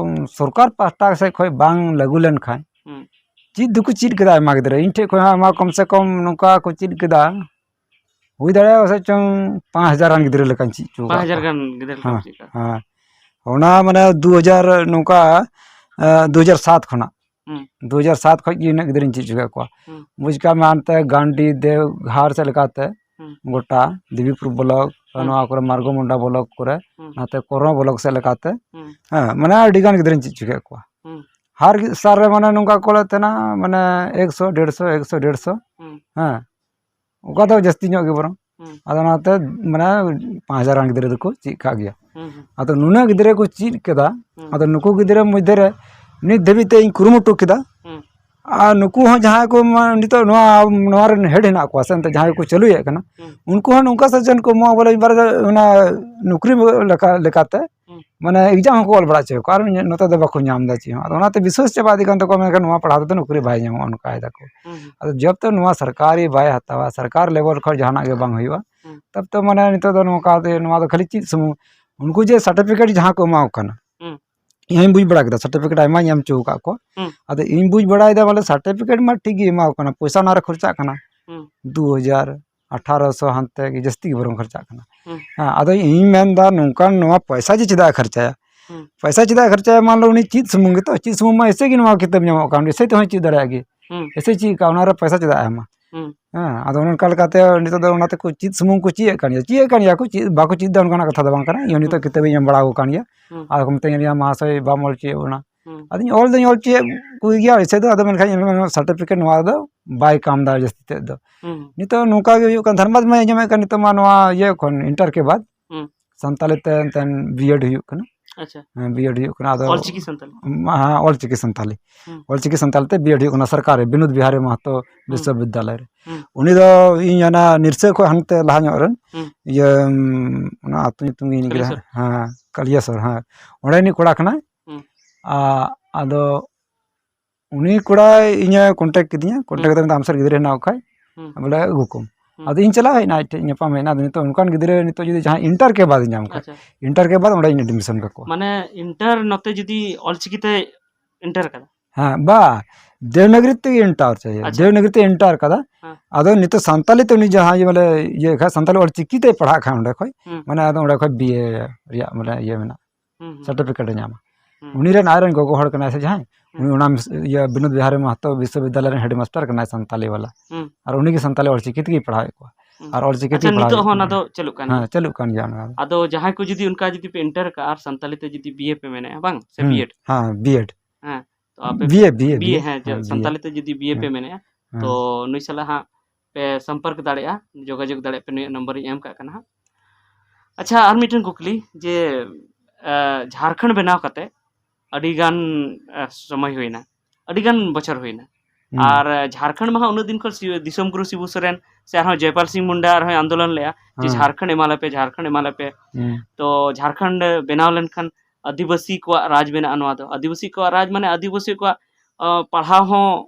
ᱥᱚᱨᱠᱟᱨ ᱯᱟᱦᱴᱟ ᱥᱮᱫ ᱠᱷᱚᱱ ᱵᱟᱝ ᱞᱟᱹᱜᱩ ᱞᱮᱱᱠᱷᱟᱱ ᱦᱩᱸ᱾ ᱪᱮᱫ ᱫᱚᱠᱚ ᱪᱮᱫ ᱠᱮᱫᱟ ᱟᱭᱢᱟ ᱜᱤᱫᱽᱨᱟᱹ᱾ ᱤᱧ ᱴᱷᱮᱱ ᱠᱷᱚᱱ ᱦᱚᱸ ᱟᱭᱢᱟ ᱠᱚᱢ ᱥᱮ ᱠᱚᱢ ᱱᱚᱝᱠᱟ ᱠᱚ ᱪᱮᱫ ᱠᱮᱫᱟ, ᱦᱩᱭ ᱫᱟᱲᱮᱭᱟᱜᱼᱟ ᱯᱟᱥᱮᱡ ᱪᱚᱝ ᱯᱟᱸᱪ ᱦᱟᱡᱟᱨ ᱜᱟᱱ ᱜᱤᱫᱽᱨᱟᱹ ᱞᱮᱠᱟᱧ ᱪᱮᱫ ᱦᱚᱪᱚ ᱟᱠᱟᱫ ᱯᱟᱸᱪ ᱦᱟᱡᱟᱨ ᱠᱚᱣᱟ᱾ ᱜᱟᱱ ᱜᱤᱫᱽᱨᱟᱹ ᱞᱮᱠᱟᱢ ᱦᱮᱸ, ᱪᱮᱫ ᱟᱠᱟᱫ ᱠᱚᱣᱟ? ᱦᱮᱸ᱾ ᱚᱱᱟ ᱢᱟᱱᱮ ᱫᱩ ᱦᱟᱡᱟᱨ ᱱᱚᱝᱠᱟ, ᱮ, ᱫᱩ ᱦᱟᱡᱟᱨ ᱥᱟᱛ ᱠᱷᱚᱱᱟᱜ᱾ ᱦᱩᱸ᱾ ᱫᱩ ᱦᱟᱡᱟᱨ ᱥᱟᱛ ᱠᱷᱚᱱ ᱜᱮ ᱤᱱᱟᱹᱜ ᱜᱤᱫᱽᱨᱟᱹᱧ ᱪᱮᱫ ᱦᱚᱪᱚ ᱠᱮᱫ ᱠᱚᱣᱟ᱾ ᱦᱩᱸ᱾ ᱵᱩᱡᱽ ᱠᱟᱜ ᱢᱮ ᱦᱟᱱᱛᱮ ᱜᱟᱱᱰᱤ, ᱫᱮᱣᱜᱷᱟᱴ ᱥᱮᱫ ᱞᱮᱠᱟᱛᱮ ᱦᱩᱸ᱾ ᱜᱚᱴᱟ ᱫᱮᱵᱤᱯᱩᱨ ᱵᱞᱚᱠ, ᱦᱩᱸ᱾ ᱱᱚᱣᱟ ᱠᱚᱨᱮ ᱢᱟᱨᱜᱚ ᱢᱩᱱᱰᱟ ᱵᱞᱚᱠ ᱠᱚᱨᱮ, ᱦᱩᱸ᱾ ᱱᱚᱛᱮ ᱠᱚᱨᱱᱚ ᱵᱞᱚᱠ ᱥᱮᱫ ᱞᱮᱠᱟᱛᱮ, ᱦᱩᱸ᱾ ᱦᱮᱸ, ᱢᱟᱱᱮ ᱟᱹᱰᱤ ᱜᱟᱱ ᱜᱤᱫᱽᱨᱟᱹᱧ ᱪᱮᱫ ᱦᱚᱪᱚ ᱠᱮᱫ ᱠᱚᱣᱟ᱾ ᱦᱩᱸ᱾ ᱦᱟᱨ ᱥᱟᱞ ᱨᱮ ᱢᱟᱱᱮ ᱱᱚᱝᱠᱟ ᱠᱚᱞᱮᱫ ᱛᱟᱦᱮᱱᱟ, ᱢᱟᱱᱮ ᱮᱠᱥᱚ, ᱰᱮᱲᱥᱚ, ᱮᱠᱥᱚ, ᱰᱮᱲᱥᱚ, ᱦᱩᱸ᱾ ᱦᱮᱸ, ᱚᱱᱠᱟ ᱫᱚ ᱡᱟᱹᱥᱛᱤ ᱧᱚᱜ ᱜᱮ ᱵᱚᱨᱚᱝ᱾ ᱦᱩᱸ᱾ ᱟᱫᱚ ᱚᱱᱟᱛᱮ ᱢᱟᱱᱮ ᱯᱟᱸᱪ ᱦᱟᱡᱟᱨ ᱜᱟᱱ ᱜᱤᱫᱽᱨᱟᱹ ᱫᱚᱠᱚ ᱪᱮᱫ ᱠᱟᱜ ᱜᱮᱭᱟ᱾ ᱦᱩᱸ, ᱦᱩᱸ᱾ ᱟᱫᱚ ᱱᱩᱱᱟᱹᱜ ᱜᱤᱫᱽᱨᱟᱹ ᱠᱚ ᱪᱮᱫ ᱠᱮᱫᱟ, ᱦᱩᱸ᱾ ᱟᱫᱚ ᱱᱩᱠᱩ ᱜᱤᱫᱽᱨᱟᱹ ᱢᱚᱫᱽᱫᱷᱮ ᱨᱮ ᱱᱤᱛ ᱫᱷᱟᱹᱵᱤᱡ ᱛᱮ ᱤᱧ ᱠᱩᱨᱩᱢᱩᱴᱩ ᱠᱮᱫᱟ᱾ ᱦᱩᱸ᱾ ᱟᱨ ᱱᱩᱠᱩ ᱦᱚᱸ ᱡᱟᱦᱟᱸᱭ ᱠᱚ ᱢᱟ-, ᱱᱤᱛᱚᱜ ᱱᱚᱣᱟ, ᱱᱚᱣᱟ ᱨᱮᱱ ᱦᱮᱰ ᱦᱮᱱᱟᱜ ᱠᱚᱣᱟ ᱥᱮ ᱮᱱᱛᱮ ᱡᱟᱦᱟᱸᱭ ᱠᱚ ᱪᱟᱹᱞᱩᱭᱮᱫ ᱠᱟᱱᱟ, ᱦᱩᱸ᱾ ᱩᱱᱠᱩ ᱦᱚᱸ ᱱᱚᱝᱠᱟ ᱥᱮ ᱪᱮᱫ ᱠᱚ ᱮᱢᱚᱜᱼᱟ ᱵᱚᱞᱮ ᱢᱤᱫ ᱵᱟᱨ ᱫᱚ ᱚᱱᱟ ᱱᱚᱠᱨᱤ ᱞᱮᱠᱟ, ᱞᱮᱠᱟᱛᱮ ᱦᱩᱸ᱾ ᱢᱟᱱᱮ ᱮᱠᱡᱟᱢ ᱦᱚᱸᱠᱚ ᱚᱞ ᱵᱟᱲᱟ ᱦᱚᱪᱚᱭᱮᱫ ᱠᱚᱣᱟ, ᱟᱨ ᱱᱚᱛᱮ ᱫᱚ ᱵᱟᱠᱚ ᱧᱟᱢ ᱮᱫᱟ ᱪᱮᱫ ᱦᱚᱸ᱾ ᱟᱫᱚ ᱚᱱᱟᱛᱮ ᱵᱤᱥᱣᱟᱥ ᱪᱟᱵᱟ ᱤᱫᱤᱜ ᱠᱟᱱ ᱛᱟᱠᱚᱣᱟ, ᱢᱮᱱᱠᱷᱟᱱ ᱱᱚᱣᱟ ᱯᱟᱲᱦᱟᱣ ᱛᱮᱫᱚ ᱱᱚᱠᱨᱤ ᱵᱟᱭ ᱧᱟᱢᱚᱜᱼᱟ, ᱚᱱᱠᱟᱭ ᱫᱟᱠᱚ᱾ ᱦᱩᱸ, ᱦᱩᱸ᱾ ᱟᱫᱚ ᱡᱚᱵ ᱛᱚ ᱱᱚᱣᱟ ᱥᱚᱨᱠᱟᱨᱤ ᱵᱟᱭ ᱦᱟᱛᱟᱣᱟ, ᱥᱚᱨᱠᱟᱨ ᱞᱮᱵᱮᱞ ᱠᱷᱚᱱ ᱡᱟᱦᱟᱱᱟᱜ ᱜᱮ ᱵᱟᱝ ᱦᱩᱭᱩᱜᱼᱟ, ᱦᱩᱸ᱾ ᱛᱚᱵ ᱛᱚ ᱢᱟᱱᱮ ᱱᱤᱛᱚᱜ ᱫᱚ ᱱᱚᱝᱠᱟ ᱛᱮ ᱱᱚᱣᱟ ᱫᱚ ᱠᱷᱟᱹᱞᱤ ᱪᱮᱫ ᱥᱩᱢᱩᱝ, ᱩᱱᱠᱩ ᱡᱮ ᱥᱟᱨᱴᱤᱯᱷᱤᱠᱮᱴ ᱡᱟᱦᱟᱸ ᱠᱚ ᱮᱢᱟ ᱠᱚ ᱠᱟᱱᱟ, ᱦᱩᱸ᱾ ᱤᱧ ᱦᱚᱧ ᱵᱩᱡᱽ ᱵᱟᱲᱟ ᱠᱮᱫᱟ, ᱥᱟᱨᱴᱤᱯᱷᱤᱠᱮᱴ ᱟᱭᱢᱟᱧ ᱮᱢ ᱦᱚᱪᱚ ᱟᱠᱟᱫ ᱠᱚᱣᱟ᱾ ᱦᱩᱸ᱾ ᱟᱫᱚ ᱤᱧ ᱵᱩᱡᱽ ᱵᱟᱲᱟᱭᱮᱫᱟ ᱵᱚᱞᱮ ᱥᱟᱨᱴᱤᱯᱷᱤᱠᱮᱴ ᱢᱟ ᱴᱷᱤᱠ ᱜᱮ ᱮᱢᱟ ᱠᱚ ᱠᱟᱱᱟ, ᱯᱚᱭᱥᱟ ᱚᱱᱟ ᱨᱮ ᱠᱷᱚᱨᱪᱟᱜ ᱠᱟᱱᱟ᱾ ᱦᱩᱸ᱾ ᱫᱩ ᱦᱟᱡᱟᱨ, ᱟᱴᱷᱟᱨᱚᱥᱚ ᱦᱟᱱᱛᱮ ᱜᱮ ᱡᱟᱹᱥᱛᱤ ᱜᱮ ᱵᱚᱨᱚᱝ ᱠᱷᱚᱨᱪᱟᱜ ᱠᱟᱱᱟ᱾ ᱦᱩᱸ᱾ ᱦᱮᱸ, ᱟᱫᱚ ᱤᱧ ᱢᱮᱱᱫᱟ ᱱᱚᱝᱠᱟᱱ ᱱᱚᱣᱟ ᱯᱚᱭᱥᱟ ᱡᱮ ᱪᱮᱫᱟᱜ ᱮ ᱠᱷᱚᱨᱪᱟᱭᱟ? ᱦᱩᱸ᱾ ᱯᱚᱭᱥᱟ ᱪᱮᱫᱟᱜ ᱮ ᱠᱷᱚᱨᱪᱟᱭᱟ? ᱢᱟᱱ ᱞᱚ ᱩᱱᱤ ᱪᱮᱫ ᱥᱩᱢᱩᱝ ᱜᱮᱛᱚ, ᱪᱮᱫ ᱥᱩᱢᱩᱝ ᱢᱟ ᱮᱥᱮ ᱜᱮ ᱱᱚᱣᱟ ᱠᱤᱛᱟᱹᱵ ᱧᱟᱢᱚᱜ ᱠᱟᱱ, ᱮᱥᱮ ᱛᱮᱦᱚᱸᱭ ᱪᱮᱫ ᱫᱟᱲᱮᱭᱟᱜ ᱜᱮ᱾ ᱦᱩᱸ᱾ ᱮᱥᱮ ᱪᱮᱫ ᱠᱟᱜ, ᱚᱱᱟ ᱨᱮ ᱯᱚᱭᱥᱟ ᱪᱮᱫᱟᱜ ᱮ ᱮᱢᱟ? ᱦᱩᱸ᱾ ᱦᱮᱸ, ᱟᱫᱚ ᱚᱱᱮ ᱚᱱᱠᱟ ᱞᱮᱠᱟᱛᱮ ᱱᱤᱛᱚᱜ ᱫᱚ ᱚᱱᱟ ᱛᱮᱠᱚ ᱪᱮᱫ ᱥᱩᱢᱩᱝ ᱠᱚ ᱪᱮᱫ ᱮᱫ ᱠᱟᱱ ᱜᱮᱭᱟ, ᱪᱮᱫ ᱮᱫ ᱠᱟᱱ ᱜᱮᱭᱟ ᱠᱚ, ᱪᱮᱫ ᱵᱟᱠᱚ ᱪᱮᱫ ᱮᱫᱟ ᱚᱱᱠᱟᱱᱟᱜ ᱠᱟᱛᱷᱟ ᱫᱚ ᱵᱟᱝ ᱠᱟᱱᱟ᱾ ᱤᱧ ᱦᱚᱸ ᱱᱤᱛᱚᱜ ᱦᱩᱸ᱾ ᱠᱤᱛᱟᱹᱵ ᱤᱧ ᱮᱢ ᱵᱟᱲᱟ ᱟᱠᱚ ᱠᱟᱱ ᱜᱮᱭᱟ᱾ ᱦᱩᱸ᱾ ᱟᱨ ᱠᱚ ᱢᱤᱛᱟᱹᱧ ᱠᱟᱱ ᱜᱮᱭᱟ, "ᱢᱟᱦᱟᱥᱚᱭ, ᱵᱟᱢ ᱚᱞ ᱦᱚᱪᱚᱭᱮᱫ ᱵᱚᱱᱟ?" ᱦᱩᱸ᱾ ᱟᱫᱚᱧ ᱚᱞ ᱫᱚᱧ ᱚᱞ ᱦᱚᱪᱚᱭᱮᱫ ᱠᱚ ᱜᱮᱭᱟ, ᱮᱥᱮ ᱫᱚ, ᱟᱫᱚ ᱢᱮᱱᱠᱷᱟᱱ ᱤᱧ ᱨᱮᱱ ᱥᱟᱨᱴᱤᱯᱷᱤᱠᱮᱴ ᱱᱚᱣᱟ ᱫᱚ ᱵᱟᱭ ᱠᱟᱢ ᱮᱫᱟ ᱡᱟᱹᱥᱛᱤ ᱛᱮᱫ ᱫᱚ᱾ ᱦᱩᱸ᱾ ᱱᱤᱛᱚᱜ ᱱᱚᱝᱠᱟ ᱜᱮ ᱦᱩᱭᱩᱜ ᱠᱟᱱ, ᱫᱷᱟᱱᱵᱟᱫᱽ ᱢᱟᱧ ᱟᱸᱡᱚᱢᱮᱫ ᱠᱟᱱ ᱱᱤᱛᱚᱜ ᱢᱟ ᱱᱚᱣᱟ ᱤᱭᱟᱹ ᱠᱷᱚᱱ, ᱤᱱᱴᱟᱨ ᱠᱮ ᱵᱟᱫᱽ ᱦᱩᱸ᱾ ᱥᱟᱱᱛᱟᱞᱤ ᱛᱮ ᱮᱱᱛᱮᱱ ᱵᱤᱭᱮᱰ ᱦᱩᱭᱩᱜ ᱠᱟᱱᱟ᱾ ᱟᱪᱪᱷᱟ᱾ ᱦᱮᱸ, ᱵᱤᱭᱮᱰ ᱦᱩᱭᱩᱜ ᱠᱟᱱᱟ᱾ ᱟᱫᱚ ᱚᱞᱪᱤᱠᱤ ᱥᱟᱱᱛᱟᱞᱤ? ᱢᱟ-, ᱦᱮᱸ, ᱚᱞᱪᱤᱠᱤ ᱥᱟᱱᱛᱟᱞᱤ᱾ ᱦᱩᱸ᱾ ᱚᱞᱪᱤᱠᱤ ᱥᱟᱱᱛᱟᱞᱤ ᱛᱮ ᱵᱤᱭᱮᱰ ᱦᱩᱭᱩᱜ ᱠᱟᱱᱟ ᱥᱚᱨᱠᱟᱨᱤ ᱵᱤᱱᱳᱫ ᱵᱤᱦᱟᱨᱤ ᱢᱟᱦᱟᱛᱚ ᱦᱩᱸ᱾ ᱵᱤᱥᱥᱚᱵᱤᱫᱽᱫᱟᱞᱚᱭ ᱨᱮ᱾ ᱦᱩᱸ᱾ ᱩᱱᱤ ᱫᱚ ᱤᱧ ᱚᱱᱟ ᱱᱤᱨᱥᱟᱹ ᱠᱷᱚᱱ ᱦᱟᱱᱛᱮ ᱞᱟᱦᱟ ᱧᱚᱜ ᱨᱮᱱ ᱦᱩᱸ᱾ ᱤᱭᱟᱹ, ᱚᱱᱟ ᱟᱹᱛᱩ ᱧᱩᱛᱩᱢ ᱜᱮ ᱤᱧ ᱜᱤᱫᱽᱨᱟᱹ ᱠᱟᱞᱤᱭᱟᱥᱚᱨ᱾ ᱦᱮᱸ, ᱠᱟᱞᱤᱭᱟᱥᱚᱨ, ᱦᱮᱸ, ᱚᱸᱰᱮ ᱨᱤᱱᱤᱡ ᱠᱚᱲᱟ ᱠᱟᱱᱟᱭ᱾ ᱦᱩᱸ᱾ ᱟ-, ᱟᱫᱚ ᱩᱱᱤ ᱠᱚᱲᱟᱭ ᱤᱧᱮ ᱠᱚᱱᱴᱟᱠᱴ ᱠᱤᱫᱤᱧᱟ, ᱠᱚᱱᱴᱟᱠᱴ ᱦᱩᱸ᱾ ᱠᱟᱛᱮ ᱢᱮᱱᱫᱟ, "ᱟᱢ ᱥᱮᱫ ᱜᱤᱫᱽᱨᱟᱹ ᱦᱮᱱᱟᱜ ᱠᱚ ᱠᱷᱟᱡ ᱦᱩᱸ᱾ ᱵᱚᱞᱮ ᱟᱹᱜᱩ ᱠᱚᱢ᱾" ᱦᱩᱸ᱾ ᱟᱫᱚ ᱤᱧ ᱪᱟᱞᱟᱣ ᱦᱮᱡ ᱮᱱᱟ, ᱟᱡ ᱴᱷᱮᱡ ᱧᱟᱯᱟᱢ ᱦᱮᱡ ᱮᱱᱟ᱾ ᱟᱫᱚ ᱱᱤᱛᱚᱜ ᱚᱱᱠᱟᱱ ᱜᱤᱫᱽᱨᱟᱹ ᱱᱤᱛᱚᱜ ᱡᱩᱫᱤ ᱡᱟᱦᱟᱸᱭ ᱤᱱᱴᱟᱨ ᱠᱮ ᱵᱟᱫ ᱧᱟᱢ ᱠᱷᱟᱡ, ᱟᱪᱪᱷᱟ᱾ ᱤᱱᱴᱟᱨ ᱠᱮ ᱵᱟᱫ ᱚᱸᱰᱮᱧ ᱮᱰᱢᱤᱥᱚᱱ ᱠᱟᱠᱚᱣᱟ᱾ ᱢᱟᱱᱮ ᱤᱱᱴᱟᱨ ᱱᱚᱛᱮ ᱡᱩᱫᱤ ᱚᱞᱪᱤᱠᱤ ᱛᱮ ᱤᱱᱴᱟᱨ ᱠᱟᱫᱟ? ᱦᱮᱸ, ᱵᱟ, ᱫᱮᱵᱽᱱᱟᱜᱽᱨᱤ ᱛᱮᱜᱮ ᱤᱱᱴᱟᱨ ᱪᱟᱹᱭᱮ᱾ ᱟᱪᱪᱷᱟ᱾ ᱫᱮᱵᱽᱱᱟᱜᱽᱨᱤ ᱛᱮ ᱤᱱᱴᱟᱨ ᱠᱟᱫᱟ᱾ ᱦᱮᱸ᱾ ᱟᱫᱚ ᱱᱤᱛᱚᱜ ᱥᱟᱱᱛᱟᱞᱤ ᱛᱮ ᱩᱱᱤ ᱡᱟᱦᱟᱸᱭ ᱵᱚᱞᱮ ᱤᱭᱟᱹ ᱠᱷᱟᱡ, ᱥᱟᱱᱛᱟᱞᱤ ᱚᱞᱪᱤᱠᱤ ᱛᱮᱭ ᱯᱟᱲᱦᱟᱜ ᱠᱷᱟᱡ ᱚᱸᱰᱮ ᱠᱷᱚᱡ, ᱦᱩᱸ᱾ ᱢᱟᱱᱮ ᱟᱫᱚ ᱚᱸᱰᱮ ᱠᱷᱚᱡ ᱵᱤᱭᱮ ᱨᱮᱭᱟᱜ ᱢᱟᱱᱮ ᱤᱭᱟᱹ ᱢᱮᱱᱟᱜᱼᱟ᱾ ᱦᱩᱸ, ᱦᱩᱸ᱾ ᱥᱟᱨᱴᱤᱯᱷᱤᱠᱮᱴ ᱮ ᱧᱟᱢᱟ᱾ ᱦᱩᱸ᱾ ᱩᱱᱤ ᱨᱮᱱ ᱟᱡ ᱨᱮᱱ ᱜᱚᱜᱚ ᱦᱚᱲ ᱠᱟᱱᱟᱭ ᱥᱮ ᱡᱟᱦᱟᱸᱭ, ᱦᱩᱸ᱾ ᱩᱱᱤ ᱚᱱᱟ ᱢᱤᱥ-, ᱤᱭᱟᱹ ᱵᱤᱱᱳᱫ ᱵᱤᱦᱟᱨᱤ ᱢᱟᱦᱟᱛᱚ ᱵᱤᱥᱥᱚᱵᱤᱫᱽᱫᱟᱞᱚᱭ ᱨᱮᱱ ᱦᱮᱰᱢᱟᱥᱴᱟᱨ ᱠᱟᱱᱟᱭ ᱥᱟᱱᱛᱟᱞᱤ ᱵᱟᱞᱟ᱾ ᱦᱩᱸ᱾ ᱟᱨ ᱩᱱᱤ ᱜᱮ ᱥᱟᱱᱛᱟᱞᱤ ᱚᱞᱪᱤᱠᱤ ᱛᱮᱜᱮᱭ ᱯᱟᱲᱦᱟᱣᱮᱫ ᱠᱚᱣᱟ᱾ ᱦᱩᱸ᱾ ᱟᱨ ᱚᱞᱪᱤᱠᱤ ᱟᱪᱪᱷᱟ, ᱛᱮᱜᱮ ᱯᱟᱲᱦᱟᱣ ᱱᱤᱛᱚᱜ ᱦᱩᱭᱩᱜ ᱦᱚᱸ ᱚᱱᱟ ᱠᱟᱱᱟ᱾ ᱫᱚ ᱪᱟᱹᱞᱩᱜ ᱠᱟᱱ ᱦᱮᱸ, ᱜᱮᱭᱟ? ᱪᱟᱹᱞᱩᱜ ᱠᱟᱱ ᱜᱮᱭᱟ ᱚᱱᱟ ᱫᱚ᱾ ᱟᱫᱚ ᱡᱟᱦᱟᱸᱭ ᱠᱚ ᱡᱩᱫᱤ ᱚᱱᱠᱟ ᱡᱩᱫᱤ ᱯᱮ ᱤᱱᱴᱟᱨ ᱠᱟᱜᱼᱟ ᱟᱨ ᱥᱟᱱᱛᱟᱞᱤ ᱛᱮ ᱡᱩᱫᱤ ᱵᱤᱭᱮ ᱯᱮ ᱢᱮᱱᱮᱫᱼᱟ, ᱵᱟᱝ? ᱥᱮ ᱦᱩᱸ, ᱵᱤᱭᱮᱰ? ᱦᱮᱸ, ᱵᱤᱭᱮᱰ᱾ ᱦᱮᱸ, ᱛᱚ ᱟᱯᱮ ᱵᱤᱭᱮ, ᱵᱤᱭᱮ, ᱵᱤᱭᱮ, ᱵᱤᱭᱮ, ᱦᱮᱸ, ᱡᱮ ᱦᱮᱸ, ᱵᱤᱭᱮ᱾ ᱥᱟᱱᱛᱟᱞᱤ ᱛᱮ ᱡᱩᱫᱤ ᱵᱤᱭᱮ ᱯᱮ ᱦᱮᱸ᱾ ᱢᱮᱱᱮᱫᱼᱟ, ᱦᱮᱸ᱾ ᱛᱚ ᱱᱩᱭ ᱥᱟᱞᱟᱜ ᱦᱟᱸᱜ ᱯᱮ ᱥᱚᱢᱯᱚᱨᱠ ᱫᱟᱲᱮᱭᱟᱜᱼᱟ, ᱡᱳᱜᱟᱡᱳᱜᱽ ᱫᱟᱲᱮᱭᱟᱜ ᱯᱮ, ᱱᱩᱭᱟᱜ ᱱᱚᱢᱵᱚᱨ ᱤᱧ ᱮᱢ ᱠᱟᱜ ᱠᱟᱱᱟ ᱦᱟᱸᱜ᱾ ᱟᱪᱪᱷᱟ, ᱟᱨ ᱢᱤᱫᱴᱮᱱ ᱠᱩᱠᱞᱤ ᱡᱮ, ᱮ, ᱡᱷᱟᱲᱠᱷᱚᱸᱰ ᱵᱮᱱᱟᱣ ᱠᱟᱛᱮ ᱟᱹᱰᱤ ᱜᱟᱱ, ᱮ, ᱥᱚᱢᱚᱭ ᱦᱩᱭᱱᱟ, ᱟᱹᱰᱤ ᱜᱟᱱ ᱵᱚᱪᱷᱚᱨ ᱦᱩᱭᱱᱟ᱾ ᱦᱩᱸ᱾ ᱟᱨ, ᱮ, ᱡᱷᱟᱲᱠᱷᱚᱸᱰ ᱢᱟ ᱦᱟᱸᱜ ᱩᱱᱟᱹᱜ ᱫᱤᱱ ᱠᱷᱚᱱ ᱥᱤ-, ᱫᱤᱥᱚᱢ ᱜᱩᱨᱩ ᱥᱤᱵᱩ ᱥᱚᱨᱮᱱ ᱥᱮ ᱟᱨᱦᱚᱸ ᱡᱚᱭᱯᱟᱞ ᱥᱤᱝ ᱢᱩᱱᱰᱟ ᱟᱨᱦᱚᱸᱭ ᱟᱱᱫᱳᱞᱚᱱ ᱞᱮᱜᱼᱟ ᱡᱮ ᱦᱮᱸ᱾ ᱡᱷᱟᱲᱠᱷᱚᱸᱰ ᱮᱢᱟ ᱞᱮᱯᱮ, ᱡᱷᱟᱲᱠᱷᱚᱸᱰ ᱮᱢᱟ ᱞᱮᱯᱮ᱾ ᱦᱩᱸ᱾ ᱛᱚ ᱡᱷᱟᱲᱠᱷᱚᱸᱰ ᱵᱮᱱᱟᱣ ᱞᱮᱱᱠᱷᱟᱱ ᱟᱹᱫᱤᱵᱟᱹᱥᱤ ᱠᱚᱣᱟᱜ ᱨᱟᱡᱽ ᱢᱮᱱᱟᱜᱼᱟ ᱱᱚᱣᱟ ᱫᱚ᱾ ᱟᱹᱫᱤᱵᱟᱹᱥᱤ ᱠᱚᱣᱟᱜ ᱨᱟᱡᱽ ᱢᱟᱱᱮ ᱟᱹᱫᱤᱵᱟᱹᱥᱤ ᱠᱚᱣᱟᱜ, ᱟ, ᱯᱟᱲᱦᱟᱣ ᱦᱚᱸ,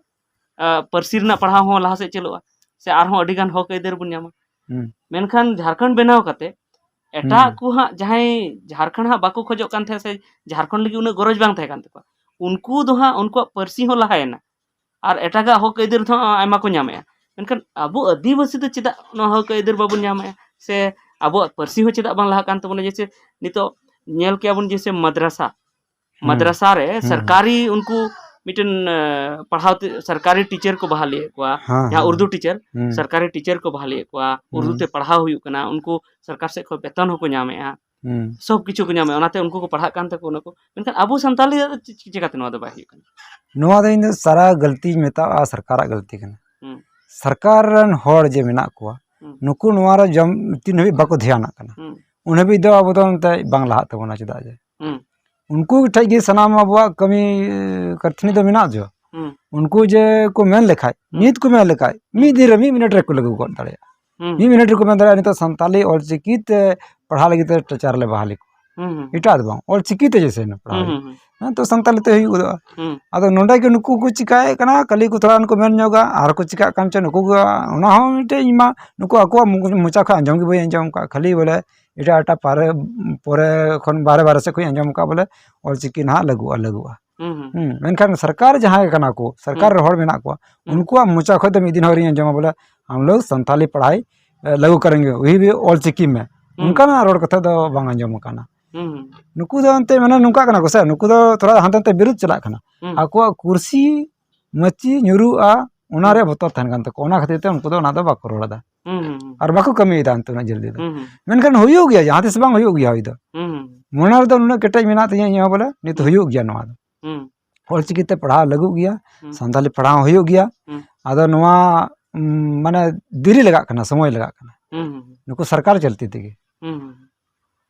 ᱟ, ᱯᱟᱹᱨᱥᱤ ᱨᱮᱱᱟᱜ ᱯᱟᱲᱦᱟᱣ ᱦᱚᱸ ᱞᱟᱦᱟ ᱥᱮᱫ ᱪᱟᱞᱩᱜᱼᱟ, ᱥᱮ ᱟᱨᱦᱚᱸ ᱟᱹᱰᱤ ᱜᱟᱱ ᱦᱚᱠ ᱟᱹᱭᱫᱟᱹᱨ ᱵᱚᱱ ᱧᱟᱢᱟ᱾ ᱦᱩᱸ᱾ ᱢᱮᱱᱠᱷᱟᱱ ᱡᱷᱟᱲᱠᱷᱚᱸᱰ ᱵᱮᱱᱟᱣ ᱠᱟᱛᱮ ᱮᱴᱟᱜ ᱦᱩᱸ᱾ ᱠᱚ ᱦᱟᱸᱜ ᱡᱟᱦᱟᱸᱭ ᱡᱷᱟᱲᱠᱷᱚᱸᱰ ᱦᱟᱸᱜ ᱵᱟᱠᱚ ᱠᱷᱚᱡᱚᱜ ᱠᱟᱱ ᱛᱟᱦᱮᱸᱫ ᱥᱮ ᱡᱷᱟᱲᱠᱷᱚᱸᱰ ᱞᱟᱹᱜᱤᱫ ᱩᱱᱟᱹᱜ ᱜᱚᱨᱚᱡᱽ ᱵᱟᱝ ᱛᱟᱦᱮᱸ ᱠᱟᱱ ᱛᱟᱠᱚᱣᱟ, ᱩᱱᱠᱩ ᱫᱚ ᱦᱟᱸᱜ ᱩᱱᱠᱩᱣᱟᱜ ᱯᱟᱹᱨᱥᱤ ᱦᱚᱸ ᱞᱟᱦᱟᱭᱮᱱᱟ᱾ ᱟᱨ ᱮᱴᱟᱜᱟᱜ ᱦᱚᱠ ᱟᱹᱭᱫᱟᱹᱨ ᱫᱚ ᱦᱟᱸᱜ ᱟᱭᱢᱟ ᱠᱚ ᱧᱟᱢᱮᱜᱼᱟ᱾ ᱢᱮᱱᱠᱷᱟᱱ ᱟᱵᱚ ᱟᱹᱫᱤᱵᱟᱹᱥᱤ ᱫᱚ ᱪᱮᱫᱟᱜ ᱱᱚᱣᱟ ᱦᱚᱠ ᱟᱹᱭᱫᱟᱹᱨ ᱵᱟᱵᱚᱱ ᱧᱟᱢᱮᱜᱼᱟ? ᱥᱮ ᱟᱵᱚᱣᱟᱜ ᱯᱟᱹᱨᱥᱤ ᱦᱚᱸ ᱪᱮᱫᱟᱜ ᱵᱟᱝ ᱞᱟᱦᱟᱜ ᱠᱟᱱ ᱛᱟᱵᱚᱱᱟ? ᱡᱮᱭᱥᱮ ᱱᱤᱛᱚᱜ ᱧᱮᱞ ᱠᱮᱜᱼᱟ ᱵᱚᱱ ᱡᱮᱭᱥᱮ ᱢᱟᱫᱽᱨᱟᱥᱟ, ᱦᱩᱸ᱾ ᱢᱟᱫᱽᱨᱟᱥᱟ ᱨᱮ ᱦᱩᱸ, ᱦᱩᱸ᱾ ᱥᱚᱨᱠᱟᱨᱤ ᱩᱱᱠᱩ ᱢᱤᱫᱴᱮᱱ, ᱮ, ᱯᱟᱲᱦᱟᱣ ᱛᱮ ᱥᱚᱨᱠᱟᱨᱤ ᱴᱤᱪᱟᱨ ᱠᱚ ᱵᱟᱦᱟᱞᱤᱭᱮᱫ ᱠᱚᱣᱟ, ᱦᱮᱸ, ᱡᱟᱦᱟᱸ ᱦᱮᱸ᱾ ᱩᱨᱫᱩ ᱴᱤᱪᱟᱨ, ᱦᱩᱸ᱾ ᱥᱚᱨᱠᱟᱨᱤ ᱴᱤᱪᱟᱨ ᱠᱚ ᱵᱟᱦᱟᱞᱤᱭᱮᱫ ᱠᱚᱣᱟ, ᱩᱨᱫᱩ ᱦᱩᱸ᱾ ᱛᱮ ᱯᱟᱲᱦᱟᱣ ᱦᱩᱭᱩᱜ ᱠᱟᱱᱟ, ᱩᱱᱠᱩ ᱥᱚᱨᱠᱟᱨ ᱥᱮᱫ ᱠᱷᱚᱱ ᱵᱮᱛᱚᱱ ᱦᱚᱸᱠᱚ ᱧᱟᱢᱮᱜᱼᱟ, ᱦᱩᱸ᱾ ᱥᱚᱵ ᱠᱤᱪᱷᱩ ᱠᱚ ᱧᱟᱢᱮᱜᱼᱟ, ᱚᱱᱟᱛᱮ ᱩᱱᱠᱩ ᱠᱚ ᱯᱟᱲᱦᱟᱜ ᱠᱟᱱ ᱛᱟᱠᱚ ᱚᱱᱟ ᱠᱚ᱾ ᱢᱮᱱᱠᱷᱟᱱ ᱟᱵᱚ ᱥᱟᱱᱛᱟᱲᱤ ᱫᱚ ᱪᱤ-, ᱪᱤᱠᱟᱹᱛᱮ ᱱᱚᱣᱟ ᱫᱚ ᱵᱟᱭ ᱦᱩᱭᱩᱜ ᱠᱟᱱᱟ? ᱱᱚᱣᱟ ᱫᱚ ᱤᱧ ᱫᱚ ᱥᱟᱨᱟ ᱜᱟᱹᱞᱛᱤᱧ ᱢᱮᱛᱟᱜᱼᱟ, ᱥᱚᱨᱠᱟᱨᱟᱜ ᱜᱟᱹᱞᱛᱤ ᱠᱟᱱᱟ᱾ ᱦᱩᱸ᱾ ᱥᱚᱨᱠᱟᱨ ᱨᱮᱱ ᱦᱚᱲ ᱡᱮ ᱢᱮᱱᱟᱜ ᱠᱚᱣᱟ, ᱦᱩᱸ᱾ ᱱᱩᱠᱩ ᱱᱚᱣᱟ ᱨᱮ ᱡᱚᱢ ᱛᱤᱱ ᱦᱟᱹᱵᱤᱡ ᱵᱟᱠᱚ ᱫᱷᱮᱭᱟᱱᱟᱜ ᱠᱟᱱᱟ, ᱦᱩᱸ᱾ ᱩᱱ ᱦᱟᱹᱵᱤᱡ ᱫᱚ ᱟᱵᱚ ᱫᱚ ᱮᱱᱛᱮ ᱵᱟᱝ ᱞᱟᱦᱟᱜ ᱛᱟᱵᱚᱱᱟ᱾ ᱪᱮᱫᱟᱜ ᱡᱮ ᱦᱩᱸ᱾ ᱩᱱᱠᱩ ᱴᱷᱮᱡ ᱜᱮ ᱥᱟᱱᱟᱢ ᱟᱵᱚᱣᱟᱜ ᱠᱟᱹᱢᱤ, ᱮ, ᱠᱟᱹᱨᱛᱷᱟᱹᱱᱤ ᱫᱚ ᱢᱮᱱᱟᱜ ᱡᱚ᱾ ᱦᱩᱸ᱾ ᱩᱱᱠᱩ ᱡᱮ ᱠᱚ ᱢᱮᱱ ᱞᱮᱠᱷᱟᱡ, ᱦᱩᱸ᱾ ᱱᱤᱛ ᱠᱚ ᱢᱮᱱ ᱞᱮᱠᱷᱟᱡ, ᱢᱤᱫ ᱫᱤᱱ ᱨᱮ ᱢᱤᱫ ᱢᱤᱱᱤᱴ ᱨᱮ ᱠᱚ ᱞᱟᱹᱜᱩ ᱜᱚᱫ ᱫᱟᱲᱮᱭᱟᱜᱼᱟ᱾ ᱦᱩᱸ᱾ ᱢᱤᱫ ᱢᱤᱱᱤᱴ ᱨᱮᱠᱚ ᱢᱮᱱ ᱫᱟᱲᱮᱭᱟᱜᱼᱟ, ᱱᱤᱛᱚᱜ ᱥᱟᱱᱛᱟᱞᱤ ᱚᱞᱪᱤᱠᱤ ᱛᱮ ᱯᱟᱲᱦᱟᱣ ᱞᱟᱹᱜᱤᱫ ᱛᱮ ᱴᱤᱪᱟᱨ ᱞᱮ ᱵᱟᱦᱟᱞᱤ ᱠᱚᱣᱟ᱾ ᱦᱩᱸ, ᱦᱩᱸ, ᱦᱩᱸ᱾ ᱮᱴᱟᱜ ᱫᱚ ᱵᱟᱝ, ᱚᱞᱪᱤᱠᱤ ᱛᱮ ᱡᱮᱭᱥᱮ ᱯᱟᱲᱦᱟᱣ ᱦᱩᱸ, ᱦᱩᱭᱩᱜ᱾ ᱦᱩᱸ, ᱦᱩᱸ᱾ ᱦᱮᱸ, ᱛᱚ ᱥᱟᱱᱛᱟᱞᱤ ᱛᱮ ᱦᱩᱭᱩᱜ ᱜᱚᱫᱚᱜᱼᱟ᱾ ᱦᱩᱸ᱾ ᱟᱫᱚ ᱱᱚᱰᱮ ᱜᱮ ᱱᱩᱠᱩ ᱠᱚ ᱪᱤᱠᱟᱭᱮᱫ ᱠᱟᱱᱟ, ᱠᱷᱟᱹᱞᱤ ᱠᱚ ᱛᱷᱚᱲᱟ ᱜᱟᱱ ᱠᱚ ᱢᱮᱱ ᱧᱚᱜᱟ, ᱟᱨ ᱠᱚ ᱪᱤᱠᱟᱜ ᱠᱟᱱ ᱪᱚ ᱱᱩᱠᱩ ᱜᱮ, ᱚᱱᱟ ᱦᱚᱸ ᱢᱤᱫᱴᱮᱡ ᱤᱧ ᱢᱟ ᱱᱩᱠᱩ ᱟᱠᱚᱣᱟᱜ ᱢᱚ-, ᱢᱚᱪᱟ ᱠᱷᱚᱱ ᱟᱸᱡᱚᱢ ᱜᱮ ᱵᱟᱹᱧ ᱟᱸᱡᱚᱢ ᱠᱟᱜ, ᱠᱷᱟᱹᱞᱤ ᱵᱚᱞᱮ ᱮᱴᱟᱜ ᱮᱴᱟᱜ ᱯᱟᱨᱮ, ᱯᱚᱨᱮ ᱠᱷᱚᱱ ᱵᱟᱦᱨᱮ ᱵᱟᱦᱨᱮ ᱥᱮᱫ ᱠᱷᱚᱱ ᱟᱸᱡᱚᱢ ᱠᱟᱜ ᱵᱚᱞᱮ ᱚᱞᱪᱤᱠᱤ ᱱᱟᱦᱟᱜ ᱞᱟᱹᱜᱩᱜᱼᱟ, ᱞᱟᱹᱜᱩᱜᱼᱟ᱾ ᱦᱩᱸ, ᱦᱩᱸ᱾ ᱦᱩᱸ, ᱢᱮᱱᱠᱷᱟᱱ ᱥᱚᱨᱠᱟᱨ ᱡᱟᱦᱟᱸᱭ ᱠᱟᱱᱟ ᱠᱚ, ᱥᱚᱨᱠᱟᱨ ᱦᱩᱸ᱾ ᱨᱮ ᱦᱚᱲ ᱢᱮᱱᱟᱜ ᱠᱚᱣᱟ, ᱦᱩᱸ᱾ ᱩᱱᱠᱩᱣᱟᱜ ᱢᱚᱪᱟ ᱠᱷᱚᱱ ᱫᱚ ᱢᱤᱫ ᱫᱤᱱ ᱦᱚᱸ ᱟᱹᱣᱨᱤᱧ ᱟᱸᱡᱚᱢᱟ ᱵᱚᱞᱮ ᱟᱢ ᱞᱳᱜ ᱥᱟᱱᱛᱟᱞᱤ ᱯᱟᱲᱦᱟᱭ, ᱮ, ᱞᱟᱹᱜᱩ ᱠᱟᱨᱮᱸᱜᱮ, ᱣᱟᱦᱤ ᱵᱷᱤ ᱚᱞᱪᱤᱠᱤ ᱢᱮ᱾ ᱦᱩᱸ᱾ ᱚᱱᱠᱟᱱᱟᱜ ᱨᱚᱲ ᱠᱟᱛᱷᱟ ᱫᱚ ᱵᱟᱝ ᱟᱸᱡᱚᱢ ᱟᱠᱟᱱᱟ᱾ ᱦᱩᱸ, ᱦᱩᱸ᱾ ᱱᱩᱠᱩ ᱫᱚ ᱮᱱᱛᱮ ᱢᱟᱱᱮ ᱱᱚᱝᱠᱟ ᱠᱟᱱᱟ ᱠᱚ ᱥᱮ, ᱱᱩᱠᱩ ᱫᱚ ᱛᱷᱚᱲᱟ ᱦᱟᱱᱛᱮ ᱱᱟᱛᱮ ᱵᱤᱨᱩᱫᱷ ᱪᱟᱞᱟᱜ ᱠᱟᱱᱟ᱾ ᱦᱩᱸ᱾ ᱟᱠᱚᱣᱟᱜ ᱠᱩᱨᱥᱤ ᱢᱟᱹᱪᱤ ᱧᱩᱨᱩᱜᱼᱟ, ᱚᱱᱟ ᱦᱩᱸ᱾ ᱨᱮᱭᱟᱜ ᱵᱚᱛᱚᱨ ᱛᱟᱦᱮᱱ ᱠᱟᱱ ᱛᱟᱠᱚᱣᱟ, ᱚᱱᱟ ᱠᱷᱟᱹᱛᱤᱨ ᱛᱮ ᱩᱱᱠᱩ ᱫᱚ ᱚᱱᱟ ᱫᱚ ᱵᱟᱠᱚ ᱨᱚᱲ ᱮᱫᱟ᱾ ᱦᱩᱸ, ᱦᱩᱸ, ᱦᱩᱸ᱾ ᱟᱨ ᱵᱟᱠᱚ ᱠᱟᱹᱢᱤᱭᱮᱫᱟ ᱮᱱᱛᱮ ᱩᱱᱟᱹᱜ ᱡᱚᱞᱫᱤ ᱫᱚ᱾ ᱦᱩᱸ, ᱦᱩᱸ᱾ ᱢᱮᱱᱠᱷᱟᱱ ᱦᱩᱭᱩᱜ ᱜᱮᱭᱟ, ᱡᱟᱦᱟᱸ ᱛᱤᱥ ᱵᱟᱝ ᱦᱩᱭᱩᱜ ᱜᱮᱭᱟ ᱦᱩᱭ ᱫᱚ᱾ ᱦᱩᱸ, ᱦᱩᱸ᱾ ᱢᱚᱱᱮ ᱨᱮᱫᱚ ᱱᱩᱱᱟᱹᱜ ᱠᱮᱴᱮᱡ ᱢᱮᱱᱟᱜ ᱛᱤᱧᱟᱹ ᱤᱧᱟᱹᱜ ᱦᱚᱸ ᱵᱚᱞᱮ ᱱᱤᱛ ᱦᱩᱸ᱾ ᱦᱩᱭᱩᱜ ᱜᱮᱭᱟ ᱱᱚᱣᱟ ᱫᱚ᱾ ᱦᱩᱸ᱾ ᱚᱞᱪᱤᱠᱤ ᱛᱮ ᱯᱟᱲᱦᱟᱣ ᱞᱟᱹᱜᱩᱜ ᱜᱮᱭᱟ, ᱦᱩᱸ᱾ ᱥᱟᱱᱛᱟᱞᱤ ᱯᱟᱲᱦᱟᱣ ᱦᱚᱸ ᱦᱩᱭᱩᱜ ᱜᱮᱭᱟ᱾ ᱦᱩᱸ᱾ ᱟᱫᱚ ᱱᱚᱣᱟ, ᱩᱢ, ᱢᱟᱱᱮ ᱫᱮᱨᱤ ᱞᱟᱜᱟᱜ ᱠᱟᱱᱟ, ᱥᱚᱢᱚᱭ ᱞᱟᱜᱟᱜ ᱠᱟᱱᱟ᱾ ᱦᱩᱸ, ᱦᱩᱸ, ᱦᱩᱸ᱾ ᱱᱩᱠᱩ ᱥᱚᱨᱠᱟᱨ ᱪᱟᱹᱞᱛᱤ ᱛᱮᱜᱮ᱾ ᱦᱩᱸ, ᱦᱩᱸ, ᱦᱩᱸ᱾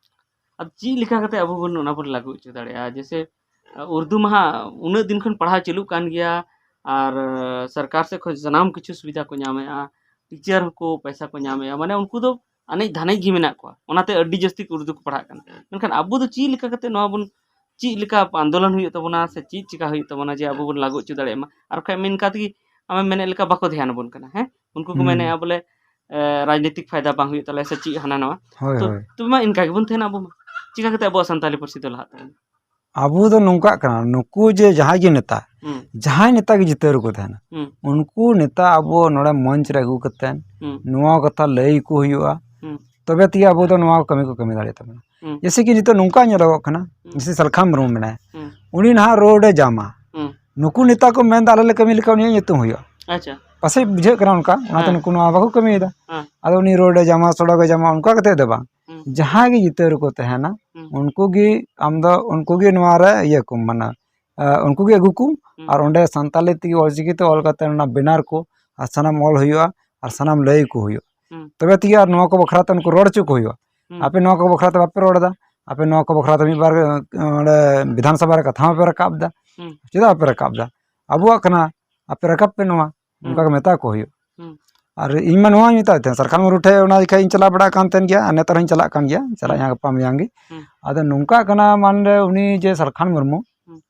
ᱟᱫᱚ ᱪᱮᱫ ᱞᱮᱠᱟ ᱠᱟᱛᱮ ᱟᱵᱚ ᱵᱚᱱ ᱚᱱᱟ ᱵᱚᱱ ᱞᱟᱹᱜᱩ ᱦᱚᱪᱚ ᱫᱟᱲᱮᱭᱟᱜᱼᱟ? ᱡᱮᱭᱥᱮ, ᱟ, ᱩᱨᱫᱩ ᱢᱟ ᱦᱟᱸᱜ ᱩᱱᱟᱹᱜ ᱫᱤᱱ ᱠᱷᱚᱱ ᱯᱟᱲᱦᱟᱣ ᱪᱟᱹᱞᱩᱜ ᱠᱟᱱ ᱜᱮᱭᱟ, ᱟᱨ, ᱟ, ᱥᱚᱨᱠᱟᱨ ᱥᱮᱫ ᱠᱷᱚᱱ ᱥᱟᱱᱟᱢ ᱠᱤᱪᱷᱩ ᱥᱩᱵᱤᱫᱷᱟ ᱠᱚ ᱧᱟᱢᱮᱜᱼᱟ, ᱴᱤᱪᱟᱨ ᱦᱚᱸᱠᱚ ᱯᱚᱭᱥᱟ ᱠᱚ ᱧᱟᱢᱮᱜᱼᱟ, ᱢᱟᱱᱮ ᱩᱱᱠᱩ ᱫᱚ ᱟᱱᱮᱡ ᱫᱷᱟᱱᱮᱡ ᱜᱮ ᱢᱮᱱᱟᱜ ᱠᱚᱣᱟ, ᱚᱱᱟᱛᱮ ᱟᱹᱰᱤ ᱡᱟᱹᱥᱛᱤ ᱠᱚ ᱩᱨᱫᱩ ᱠᱚ ᱯᱟᱲᱦᱟᱜ ᱠᱟᱱᱟ᱾ ᱢᱮᱱᱠᱷᱟᱱ ᱟᱵᱚ ᱫᱚ ᱪᱮᱫ ᱞᱮᱠᱟ ᱠᱟᱛᱮ ᱱᱚᱣᱟ ᱵᱚᱱ, ᱪᱮᱫ ᱞᱮᱠᱟ ᱟᱱᱫᱳᱞᱚᱱ ᱦᱩᱭᱩᱜ ᱛᱟᱵᱚᱱᱟ ᱥᱮ ᱪᱮᱫ ᱪᱮᱠᱟ ᱦᱩᱭᱩᱜ ᱛᱟᱵᱚᱱᱟ ᱡᱮ ᱟᱵᱚ ᱵᱚᱱ ᱞᱟᱹᱜᱩ ᱦᱚᱪᱚ ᱫᱟᱲᱮᱭᱟᱜ ᱢᱟ? ᱟᱨ ᱵᱟᱠᱷᱟᱡ ᱢᱮᱱ ᱠᱟᱛᱮ ᱜᱮ ᱟᱢᱮᱢ ᱢᱮᱱᱮᱫ ᱞᱮᱠᱟ ᱵᱟᱠᱚ ᱫᱷᱮᱭᱟᱱ ᱟᱵᱚᱱ ᱠᱟᱱᱟ, ᱦᱮᱸ? ᱩᱱᱠᱩ ᱠᱚ ᱦᱩᱸ᱾ ᱢᱮᱱᱮᱫᱼᱟ ᱵᱚᱞᱮ, ᱮ, ᱨᱟᱡᱽᱱᱤᱛᱤᱠ ᱯᱷᱟᱭᱫᱟ ᱵᱟᱝ ᱦᱩᱭᱩᱜ ᱛᱟᱞᱮᱭᱟ ᱥᱮ ᱪᱮᱫ ᱦᱟᱱᱟ ᱱᱟᱣᱟ᱾ ᱦᱳᱭ, ᱛᱚ, ᱦᱳᱭ᱾ ᱛᱚᱵᱮ ᱢᱟ ᱤᱱᱠᱟ ᱜᱮᱵᱚᱱ ᱛᱟᱦᱮᱱᱟ ᱟᱵᱚ ᱢᱟ᱾ ᱪᱤᱠᱟ ᱠᱟᱛᱮ ᱟᱵᱚᱣᱟᱜ ᱥᱟᱱᱛᱟᱞᱤ ᱯᱟᱹᱨᱥᱤ ᱫᱚ ᱞᱟᱦᱟᱜ ᱛᱟᱵᱚᱱᱟ? ᱟᱵᱚ ᱫᱚ ᱱᱚᱝᱠᱟᱜ ᱠᱟᱱᱟ, ᱱᱩᱠᱩ ᱡᱮ ᱡᱟᱦᱟᱸᱭ ᱜᱮ ᱱᱮᱛᱟ, ᱦᱩᱸ᱾ ᱡᱟᱦᱟᱸᱭ ᱱᱮᱛᱟ ᱜᱮ ᱡᱤᱛᱟᱹᱣ ᱨᱮᱠᱚ ᱛᱟᱦᱮᱱᱟ, ᱦᱩᱸ᱾ ᱩᱱᱠᱩ ᱱᱮᱛᱟ ᱟᱵᱚ ᱱᱚᱰᱮ ᱢᱚᱧᱪ ᱨᱮ ᱟᱹᱜᱩ ᱠᱟᱛᱮᱫ ᱦᱩᱸ᱾ ᱱᱚᱣᱟ ᱠᱟᱛᱷᱟ ᱞᱟᱹᱭ ᱟᱠᱚ ᱦᱩᱭᱩᱜᱼᱟ, ᱦᱩᱸ᱾ ᱛᱚᱵᱮ ᱛᱮᱜᱮ ᱟᱵᱚ ᱫᱚ ᱱᱚᱣᱟ ᱠᱟᱹᱢᱤ ᱠᱚ ᱠᱟᱹᱢᱤ ᱫᱟᱲᱮᱭᱟᱜ ᱛᱟᱵᱚᱱᱟ᱾ ᱦᱩᱸ᱾ ᱡᱮᱭᱥᱮ ᱠᱤ ᱱᱤᱛᱚᱜ ᱱᱚᱝᱠᱟ ᱧᱮᱞᱚᱜᱚᱜ ᱠᱟᱱᱟ, ᱦᱩᱸ᱾ ᱡᱮᱭᱥᱮ ᱥᱟᱞᱠᱷᱟᱱ ᱢᱩᱨᱢᱩ ᱢᱮᱱᱟᱭᱟ, ᱦᱩᱸ᱾ ᱩᱱᱤ ᱱᱟᱦᱟᱜ ᱨᱳᱰ ᱮ ᱡᱟᱢᱟ, ᱦᱩᱸ᱾ ᱱᱩᱠᱩ ᱱᱮᱛᱟ ᱠᱚ ᱢᱮᱱᱫᱟ ᱟᱞᱮ ᱞᱮ ᱠᱟᱹᱢᱤ ᱞᱮᱠᱷᱟᱱ ᱩᱱᱤᱭᱟᱜ ᱧᱩᱛᱩᱢ ᱦᱩᱭᱩᱜᱼᱟ᱾ ᱟᱪᱪᱷᱟ᱾ ᱯᱟᱥᱮᱡ ᱵᱩᱡᱷᱟᱹᱜ ᱠᱟᱱᱟ ᱚᱱᱠᱟ, ᱚᱱᱟᱛᱮ ᱦᱮᱸ᱾ ᱱᱩᱠᱩ ᱱᱚᱣᱟ ᱵᱟᱠᱚ ᱠᱟᱹᱢᱤᱭᱮᱫᱟ᱾ ᱦᱮᱸ᱾ ᱟᱫᱚ ᱩᱱᱤ ᱨᱳᱰ ᱮ ᱡᱟᱢᱟ, ᱥᱚᱲᱚᱠ ᱮ ᱡᱟᱢᱟ, ᱚᱱᱠᱟ ᱠᱟᱛᱮ ᱫᱚ ᱵᱟᱝ᱾ ᱦᱩᱸ᱾ ᱡᱟᱦᱟᱸᱭ ᱜᱮ ᱡᱤᱛᱟᱹᱣ ᱨᱮᱠᱚ ᱛᱟᱦᱮᱱᱟ, ᱦᱩᱸ᱾ ᱩᱱᱠᱩ ᱜᱮ ᱟᱢ ᱫᱚ, ᱩᱱᱠᱩ ᱜᱮ ᱱᱚᱣᱟ ᱨᱮ ᱤᱭᱟᱹ ᱠᱚᱢ, ᱢᱟᱱᱮ, ᱮ, ᱩᱱᱠᱩ ᱜᱮ ᱟᱹᱜᱩ ᱠᱚᱢ, ᱦᱩᱸ᱾ ᱟᱨ ᱚᱸᱰᱮ ᱥᱟᱱᱛᱟᱞᱤ ᱛᱮᱜᱮ ᱚᱞᱪᱤᱠᱤ ᱛᱮ ᱚᱞ ᱠᱟᱛᱮ ᱚᱱᱟ ᱵᱮᱱᱟᱨ ᱠᱚ ᱟᱨ ᱥᱟᱱᱟᱢ ᱚᱞ ᱦᱩᱭᱩᱜᱼᱟ ᱟᱨ ᱥᱟᱱᱟᱢ ᱞᱟᱹᱭ ᱟᱠᱚ ᱦᱩᱭᱩᱜᱼᱟ᱾ ᱦᱩᱸ᱾ ᱛᱚᱵᱮ ᱛᱮᱜᱮ ᱟᱨ ᱱᱚᱣᱟ ᱠᱚ ᱵᱟᱠᱷᱨᱟ ᱛᱮ ᱩᱱᱠᱩ ᱨᱚᱲ ᱦᱚᱪᱚ ᱠᱚ ᱦᱩᱭᱩᱜᱼᱟ᱾ ᱦᱩᱸ᱾ ᱟᱯᱮ ᱱᱚᱣᱟ ᱠᱚ ᱵᱟᱠᱷᱨᱟ ᱛᱮ ᱵᱟᱯᱮ ᱨᱚᱲ ᱮᱫᱟ, ᱟᱯᱮ ᱱᱚᱣᱟ ᱠᱚ ᱵᱟᱠᱷᱨᱟ ᱛᱮ ᱢᱤᱫ ᱵᱟᱨ ᱚᱸᱰᱮ ᱵᱤᱫᱷᱟᱱ ᱥᱚᱵᱷᱟ ᱨᱮ ᱠᱟᱛᱷᱟ ᱦᱚᱸᱯᱮ ᱨᱟᱠᱟᱵ ᱮᱫᱟ᱾ ᱦᱩᱸ᱾ ᱪᱮᱫᱟᱜ ᱵᱟᱯᱮ ᱨᱟᱠᱟᱵ ᱮᱫᱟ? ᱟᱵᱚᱣᱟᱜ ᱠᱟᱱᱟ, ᱟᱯᱮ ᱨᱟᱠᱟᱵ ᱯᱮ ᱱᱚᱣᱟ, ᱚᱱᱠᱟ ᱜᱮ ᱢᱮᱛᱟ ᱠᱚ ᱦᱩᱭᱩᱜ᱾ ᱦᱩᱸ᱾ ᱟᱨ ᱤᱧ ᱢᱟ ᱱᱚᱣᱟᱧ ᱢᱮᱛᱟᱭ ᱛᱟᱦᱮᱸᱫ, ᱥᱟᱞᱠᱷᱟᱱ ᱢᱩᱨᱢᱩ ᱴᱷᱮᱱ ᱚᱱᱟ ᱡᱚᱠᱷᱟᱡ ᱤᱧ ᱪᱟᱞᱟᱣ ᱵᱟᱲᱟ ᱠᱟᱱ ᱛᱟᱦᱮᱸᱱ ᱜᱮᱭᱟ, ᱟᱨ ᱱᱮᱛᱟᱨ ᱦᱚᱸᱧ ᱪᱟᱞᱟᱜ ᱠᱟᱱ ᱜᱮᱭᱟ, ᱪᱟᱞᱟᱜ ᱦᱩᱸ᱾ ᱤᱧ ᱦᱟᱸᱜ ᱜᱟᱯᱟ ᱢᱮᱭᱟᱝ ᱜᱮ᱾ ᱦᱩᱸ᱾ ᱟᱫᱚ ᱱᱚᱝᱠᱟ ᱠᱟᱱᱟ, ᱢᱟᱱᱮ ᱩᱱᱤ ᱡᱮ ᱥᱟᱞᱠᱷᱟᱱ ᱢᱩᱨᱢᱩ, ᱦᱩᱸ᱾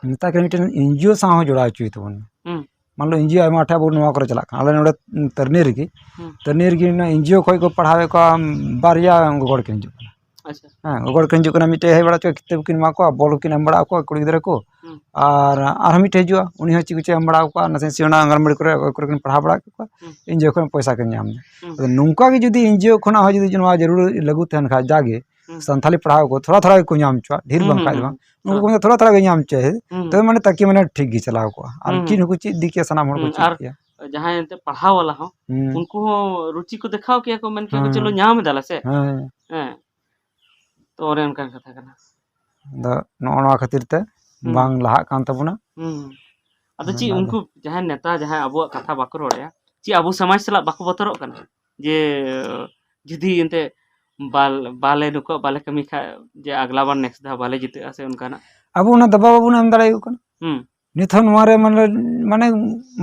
ᱢᱮᱛᱟᱭ ᱠᱟᱹᱱᱟᱹᱧ ᱢᱤᱫᱴᱮᱱ ᱮᱱ ᱡᱤ ᱳ ᱥᱟᱶ ᱦᱚᱸ ᱡᱚᱲᱟᱣ ᱦᱚᱪᱚᱭ ᱛᱟᱵᱚᱱ ᱢᱮ᱾ ᱦᱩᱸ᱾ ᱢᱟᱱ ᱞᱚ ᱮᱱ ᱡᱤ ᱳ ᱟᱭᱢᱟ ᱴᱷᱮᱱ ᱟᱵᱚ ᱱᱚᱣᱟ ᱠᱚᱨᱮ ᱪᱟᱞᱟᱜ ᱠᱟᱱᱟ, ᱟᱞᱮ ᱱᱚᱰᱮ ᱛᱟᱹᱨᱱᱤ ᱨᱮᱜᱮ, ᱦᱩᱸ᱾ ᱛᱟᱹᱨᱱᱤ ᱨᱮᱜᱮ ᱚᱱᱟ ᱮᱱ ᱡᱤ ᱳ ᱠᱷᱚᱱ ᱠᱚ ᱯᱟᱲᱦᱟᱣᱮᱫ ᱠᱚᱣᱟ, ᱵᱟᱨᱭᱟ ᱜᱚᱜᱚ ᱦᱚᱲ ᱠᱤᱱ ᱦᱤᱡᱩᱜ ᱠᱟᱱᱟ᱾ ᱟᱪᱪᱷᱟ᱾ ᱦᱮᱸ, ᱜᱚᱜᱚ ᱦᱚᱲ ᱠᱤᱱ ᱦᱤᱡᱩᱜ ᱠᱟᱱᱟ, ᱢᱤᱫᱴᱮᱡ ᱦᱮᱡ ᱵᱟᱲᱟ ᱦᱚᱪᱚ ᱠᱤᱛᱟᱹᱵ ᱠᱤᱱ ᱮᱢᱟ ᱠᱚᱣᱟ, ᱵᱚᱞ ᱠᱤᱱ ᱮᱢ ᱵᱟᱲᱟ ᱟᱠᱚᱣᱟ ᱠᱩᱲᱤ ᱜᱤᱫᱽᱨᱟᱹ ᱠᱚ, ᱦᱩᱸ᱾ ᱟᱨ ᱟᱨᱦᱚᱸ ᱢᱤᱫᱴᱮᱡ ᱦᱤᱡᱩᱜᱼᱟ, ᱩᱱᱤ ᱦᱚᱸ ᱪᱮᱫ ᱠᱚᱪᱚᱭ ᱮᱢ ᱵᱟᱲᱟ ᱟᱠᱚᱣᱟ, ᱱᱟᱥᱮ ᱥᱮ ᱚᱱᱟ ᱟᱸᱜᱟᱱᱵᱟᱲᱤ ᱠᱚᱨᱮ ᱚᱠᱚᱭ ᱠᱚᱨᱮ ᱠᱤᱱ ᱯᱟᱲᱦᱟᱣ ᱵᱟᱲᱟ ᱠᱚᱣᱟ, ᱦᱩᱸ᱾ ᱮᱱ ᱡᱤ ᱳ ᱠᱷᱚᱱ ᱯᱚᱭᱥᱟ ᱠᱤᱱ ᱧᱟᱢ ᱮᱫᱟ᱾ ᱦᱩᱸ᱾ ᱟᱫᱚ ᱱᱚᱝᱠᱟ ᱜᱮ ᱡᱩᱫᱤ ᱮᱱ ᱡᱤ ᱳ ᱠᱷᱚᱱᱟᱜ ᱦᱚᱸ ᱡᱩᱫᱤ ᱱᱚᱣᱟ ᱡᱟᱹᱨᱩᱲ ᱞᱟᱹᱜᱩ ᱛᱟᱦᱮᱱ ᱠᱷᱟᱡ, ᱡᱟᱜᱮ ᱦᱩᱸ᱾ ᱥᱟᱱᱛᱷᱟᱞᱤ ᱯᱟᱲᱦᱟᱣ ᱠᱚ ᱛᱷᱚᱲᱟ ᱛᱷᱚᱲᱟ ᱜᱮᱠᱚ ᱧᱟᱢ ᱦᱚᱪᱚᱣᱟ, ᱰᱷᱮᱨ ᱦᱩᱸ, ᱵᱟᱝ ᱦᱩᱸ, ᱠᱷᱟᱡ ᱫᱚ ᱦᱩᱸ, ᱵᱟᱝ, ᱦᱩᱸ᱾ ᱩᱱᱠᱩ ᱛᱷᱚᱲᱟ᱾ ᱠᱚ ᱢᱮᱱᱟ ᱛᱷᱚᱲᱟ ᱛᱷᱚᱲᱟ ᱜᱮ ᱧᱟᱢ ᱦᱚᱪᱚᱭ, ᱦᱩᱸ᱾ ᱛᱚᱵᱮ ᱢᱟᱱᱮ ᱛᱟᱠᱤ ᱢᱟᱱᱮ ᱴᱷᱤᱠ ᱜᱮ ᱪᱟᱞᱟᱣ ᱠᱚᱜᱼᱟ᱾ ᱟᱨ ᱦᱩᱸ, ᱪᱮᱫ ᱦᱩᱸ᱾ ᱦᱚᱸᱠᱚ ᱪᱮᱫ ᱤᱫᱤ ᱠᱮᱭᱟ, ᱥᱟᱱᱟᱢ ᱦᱚᱲ ᱠᱚ ᱦᱩᱸ, ᱪᱮᱫ ᱟᱨ ᱠᱮᱭᱟ᱾ ᱡᱟᱦᱟᱸᱭ ᱮᱱᱛᱮ ᱯᱟᱲᱦᱟᱣ ᱣᱟᱞᱟ ᱦᱚᱸ, ᱦᱩᱸ᱾ ᱩᱱᱠᱩ ᱦᱚᱸ ᱨᱩᱪᱤ ᱠᱚ ᱫᱮᱠᱷᱟᱣ ᱠᱮᱭᱟ ᱠᱚ, ᱢᱮᱱ ᱠᱮᱭᱟ ᱠᱚ, ᱦᱮᱸ᱾ "ᱪᱚᱞᱚ, ᱧᱟᱢ ᱮᱫᱟ ᱞᱮ ᱥᱮ?" ᱦᱮᱸ᱾ ᱦᱮᱸ᱾ ᱛᱚ, ᱚᱱᱮ ᱚᱱᱠᱟᱱ ᱠᱟᱛᱷᱟ ᱠᱟᱱᱟ᱾ ᱟᱫᱚ ᱱᱚᱜᱼᱚ ᱱᱚᱣᱟ ᱠᱷᱟᱹᱛᱤᱨ ᱛᱮ ᱦᱩᱸ᱾ ᱵᱟᱝ ᱞᱟᱦᱟᱜ ᱠᱟᱱ ᱛᱟᱵᱚᱱᱟ᱾ ᱦᱩᱸ᱾ ᱟᱫᱚ ᱦᱮᱸ, ᱪᱮᱫ ᱟᱫᱚ ᱩᱱᱠᱩ ᱡᱟᱦᱟᱸᱭ ᱱᱮᱛᱟ, ᱡᱟᱦᱟᱸᱭ ᱟᱵᱚᱣᱟᱜ ᱠᱟᱛᱷᱟ ᱵᱟᱠᱚ ᱨᱚᱲᱮᱜᱼᱟ, ᱪᱮᱫ ᱟᱵᱚ ᱥᱚᱢᱟᱡᱽ ᱥᱟᱞᱟᱜ ᱵᱟᱠᱚ ᱵᱚᱛᱚᱨᱚᱜ ᱠᱟᱱᱟ? ᱡᱮ ᱡᱩᱫᱤ ᱮᱱᱛᱮ ᱵᱟᱞ-, ᱵᱟᱞᱮ, ᱱᱩᱠᱩᱣᱟᱜ ᱵᱟᱞᱮ ᱠᱟᱹᱢᱤ ᱠᱷᱟᱡ, ᱡᱮ ᱟᱜᱽᱞᱟ ᱵᱟᱨ next ᱫᱷᱟᱣ ᱵᱟᱞᱮ ᱡᱤᱛᱟᱹᱜᱼᱟ ᱥᱮ ᱚᱱᱠᱟᱱᱟᱜ? ᱟᱵᱚ ᱚᱱᱟ ᱫᱟᱵᱟᱣ ᱵᱟᱵᱚᱱ ᱮᱢ ᱫᱟᱲᱮᱭᱟᱠᱚ ᱠᱟᱱᱟ᱾ ᱦᱩᱸ᱾ ᱱᱤᱛ ᱦᱚᱸ ᱱᱚᱣᱟ ᱨᱮ ᱢᱟᱱᱮ, ᱢᱟᱱᱮ,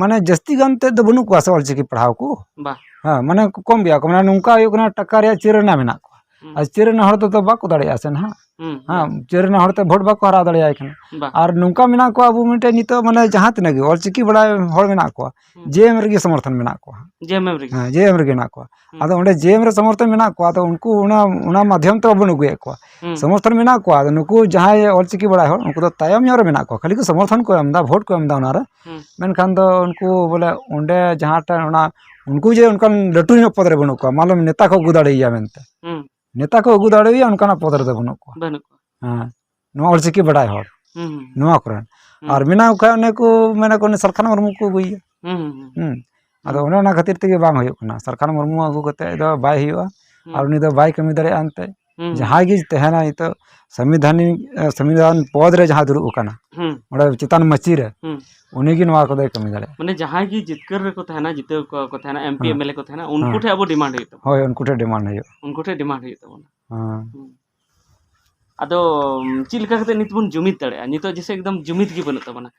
ᱢᱟᱱᱮ ᱡᱟᱹᱥᱛᱤ ᱜᱟᱱ ᱛᱮᱫ ᱫᱚ ᱵᱟᱹᱱᱩᱜ ᱠᱚᱣᱟ ᱥᱮ ᱚᱞᱪᱤᱠᱤ ᱯᱟᱲᱦᱟᱣ ᱠᱚ? ᱵᱟ᱾ ᱦᱮᱸ, ᱢᱟᱱᱮ ᱠᱚᱢ ᱜᱮᱭᱟ ᱠᱚ᱾ ᱢᱟᱱᱮ ᱱᱚᱝᱠᱟ ᱦᱩᱭᱩᱜ ᱠᱟᱱᱟ, ᱴᱟᱠᱟ ᱨᱮᱭᱟᱜ ᱪᱟᱹᱨ ᱨᱮᱱᱟᱜ ᱢᱮᱱᱟᱜ ᱠᱚᱣᱟ᱾ ᱦᱩᱸ᱾ ᱟᱨ ᱪᱟᱹᱨ ᱨᱮᱱᱟᱜ ᱦᱚᱲ ᱫᱚ, ᱫᱚ ᱵᱟᱠᱚ ᱫᱟᱲᱮᱭᱟᱜᱼᱟ ᱥᱮ ᱱᱟᱦᱟᱜ᱾ ᱦᱩᱸ, ᱦᱮᱸ, ᱦᱩᱸ᱾ ᱪᱟᱹᱨ ᱨᱮᱱᱟᱜ ᱦᱚᱲ ᱛᱮ ᱵᱷᱳᱴ ᱵᱟᱠᱚ ᱦᱟᱨᱟᱣ ᱫᱟᱲᱮᱭᱟᱭ ᱠᱟᱱᱟ᱾ ᱵᱟ᱾ ᱟᱨ ᱱᱚᱝᱠᱟ ᱢᱮᱱᱟᱜ ᱠᱚᱣᱟ ᱟᱵᱚ ᱢᱤᱫᱴᱮᱡ ᱱᱤᱛᱚᱜ ᱢᱟᱱᱮ ᱡᱟᱦᱟᱸ ᱛᱤᱱᱟᱹᱜ ᱜᱮ ᱚᱞᱪᱤᱠᱤ ᱵᱟᱲᱟᱭ ᱦᱚᱲ ᱢᱮᱱᱟᱜ ᱠᱚᱣᱟ, ᱦᱩᱸ᱾ ᱡᱮ ᱮᱢ ᱨᱮᱜᱮ ᱥᱚᱢᱚᱨᱛᱷᱚᱱ ᱢᱮᱱᱟᱜ ᱠᱚᱣᱟ᱾ ᱡᱮ ᱮᱢ ᱨᱮᱜᱮ᱾ ᱦᱮᱸ, ᱡᱮ ᱮᱢ ᱨᱮᱜᱮ ᱢᱮᱱᱟᱜ ᱠᱚᱣᱟ᱾ ᱦᱩᱸ᱾ ᱟᱫᱚ ᱚᱸᱰᱮ ᱡᱮ ᱮᱢ ᱨᱮ ᱥᱚᱢᱚᱨᱛᱷᱚᱱ ᱢᱮᱱᱟᱜ ᱠᱚᱣᱟ, ᱟᱫᱚ ᱩᱱᱠᱩ ᱚᱱᱟ, ᱚᱱᱟ ᱢᱟᱫᱷᱭᱚᱢ ᱛᱮ ᱵᱟᱵᱚᱱ ᱟᱹᱜᱩᱭᱮᱫ ᱠᱚᱣᱟ᱾ ᱦᱩᱸ᱾ ᱥᱚᱢᱚᱨᱛᱷᱚᱱ ᱢᱮᱱᱟᱜ ᱠᱚᱣᱟ, ᱟᱫᱚ ᱱᱩᱠᱩ ᱡᱟᱦᱟᱸᱭ ᱚᱞᱪᱤᱠᱤ ᱵᱟᱲᱟᱭ ᱦᱚᱲ, ᱩᱱᱠᱩ ᱫᱚ ᱛᱟᱭᱚᱢ ᱧᱚᱜ ᱨᱮ ᱢᱮᱱᱟᱜ ᱠᱚᱣᱟ, ᱠᱷᱟᱹᱞᱤ ᱠᱚ ᱥᱚᱢᱚᱨᱛᱷᱚᱱ ᱠᱚ ᱮᱢ ᱮᱫᱟ, ᱵᱷᱳᱴ ᱠᱚ ᱮᱢ ᱮᱫᱟ ᱚᱱᱟᱨᱮ᱾ ᱦᱩᱸ᱾ ᱢᱮᱱᱠᱷᱟᱱ ᱫᱚ ᱩᱱᱠᱩ ᱵᱚᱞᱮ ᱚᱸᱰᱮ ᱡᱟᱦᱟᱸᱴᱟᱜ ᱚᱱᱟ, ᱩᱱᱠᱩ ᱡᱮ ᱚᱱᱠᱟᱱ ᱞᱟᱹᱴᱩ ᱧᱚᱜ ᱯᱚᱫᱽ ᱨᱮ ᱵᱟᱹᱱᱩᱜ ᱠᱚᱣᱟ, ᱢᱟᱱᱞᱚ ᱱᱮᱛᱟ ᱠᱚ ᱟᱹᱜᱩ ᱫᱟᱲᱮᱭᱟᱭᱟ ᱢᱮᱱᱛᱮ᱾ ᱦᱩᱸ᱾ ᱱᱮᱛᱟ ᱠᱚ ᱟᱹᱜᱩ ᱫᱟᱲᱮᱭᱟᱭᱟ, ᱚᱱᱠᱟᱱᱟᱜ ᱯᱚᱫᱽ ᱨᱮᱫᱚ ᱵᱟᱹᱱᱩᱜ ᱠᱚᱣᱟ᱾ ᱵᱟᱹᱱᱩᱜ ᱠᱚᱣᱟ᱾ ᱦᱮᱸ, ᱱᱚᱣᱟ ᱚᱞᱪᱤᱠᱤ ᱵᱟᱰᱟᱭ ᱦᱚᱲ, ᱦᱩᱸ, ᱦᱩᱸ, ᱦᱩᱸ᱾ ᱱᱚᱣᱟ ᱠᱚᱨᱮᱱ᱾ ᱦᱩᱸ᱾ ᱟᱨ ᱢᱮᱱᱟᱜ ᱠᱚ ᱠᱷᱟᱡ ᱚᱱᱮ ᱠᱚ ᱢᱮᱱᱟ ᱠᱚ, ᱚᱱᱮ ᱥᱟᱞᱠᱷᱟᱱ ᱢᱩᱨᱢᱩ ᱠᱚ ᱟᱹᱜᱩᱭᱮᱭᱟ᱾ ᱦᱩᱸ, ᱦᱩᱸ, ᱦᱩᱸ᱾ ᱦᱩᱸ᱾ ᱟᱫᱚ ᱦᱩᱸ᱾ ᱚᱱᱮ ᱚᱱᱟ ᱠᱷᱟᱹᱛᱤᱨ ᱛᱮᱜᱮ ᱵᱟᱝ ᱦᱩᱭᱩᱜ ᱠᱟᱱᱟ᱾ ᱥᱟᱞᱠᱷᱟᱱ ᱢᱩᱨᱢᱩ ᱟᱹᱜᱩ ᱠᱟᱛᱮ ᱫᱚ ᱵᱟᱭ ᱦᱩᱭᱩᱜᱼᱟ᱾ ᱦᱩᱸ᱾ ᱟᱨ ᱩᱱᱤ ᱫᱚ ᱵᱟᱭ ᱠᱟᱹᱢᱤ ᱫᱟᱲᱮᱭᱟᱜᱼᱟ ᱮᱱᱛᱮ᱾ ᱦᱩᱸ, ᱦᱩᱸ᱾ ᱡᱟᱦᱟᱸᱭ ᱜᱮ ᱛᱟᱦᱮᱱᱟ ᱱᱤᱛᱚᱜ ᱥᱚᱝᱵᱤᱫᱷᱟᱱᱤ, ᱮ, ᱥᱚᱝᱵᱤᱫᱷᱟᱱ ᱯᱚᱫᱽ ᱨᱮ ᱡᱟᱦᱟᱸᱭ ᱫᱩᱲᱩᱵ ᱟᱠᱟᱱᱟ, ᱦᱩᱸ᱾ ᱚᱸᱰᱮ ᱪᱮᱛᱟᱱ ᱢᱟᱹᱪᱤ ᱨᱮ, ᱦᱩᱸ᱾ ᱩᱱᱤ ᱜᱮ ᱱᱚᱣᱟ ᱠᱚᱫᱚᱭ ᱠᱟᱹᱢᱤ ᱫᱟᱲᱮᱭᱟᱜᱼᱟ᱾ ᱢᱟᱱᱮ ᱡᱟᱦᱟᱸᱭ ᱜᱮ ᱡᱤᱛᱠᱟᱹᱨ ᱨᱮᱠᱚ ᱛᱟᱦᱮᱱᱟ, ᱡᱤᱛᱟᱹᱣ ᱠᱚ, ᱠᱚ ᱛᱟᱦᱮᱱᱟ, ᱮᱢ ᱯᱤ, ᱦᱮᱸ᱾ ᱮᱢ ᱮᱞ ᱮ ᱠᱚ ᱛᱟᱦᱮᱱᱟ, ᱩᱱᱠᱩ ᱦᱮᱸ᱾ ᱴᱷᱮᱱ ᱟᱵᱚ demand ᱦᱩᱭᱩᱜ ᱛᱟᱵᱚᱱᱟ᱾ ᱦᱳᱭ, ᱩᱱᱠᱩ ᱴᱷᱮᱱ demand ᱦᱩᱭᱩᱜ ᱛᱟᱵᱚᱱᱟ᱾ ᱦᱮᱸ᱾ ᱦᱩᱸ᱾ ᱟᱫᱚ ᱪᱮᱫ ᱞᱮᱠᱟ ᱠᱟᱛᱮ ᱱᱤᱛ ᱵᱚᱱ ᱡᱩᱢᱤᱫ ᱫᱟᱲᱮᱭᱟᱜᱼᱟ? ᱱᱤᱛᱚᱜ ᱡᱮᱥᱮ ᱮᱠᱫᱚᱢ ᱡᱩᱢᱤᱫ ᱜᱮ ᱵᱟᱹᱱᱩᱜ ᱛᱟᱵᱚᱱᱟ᱾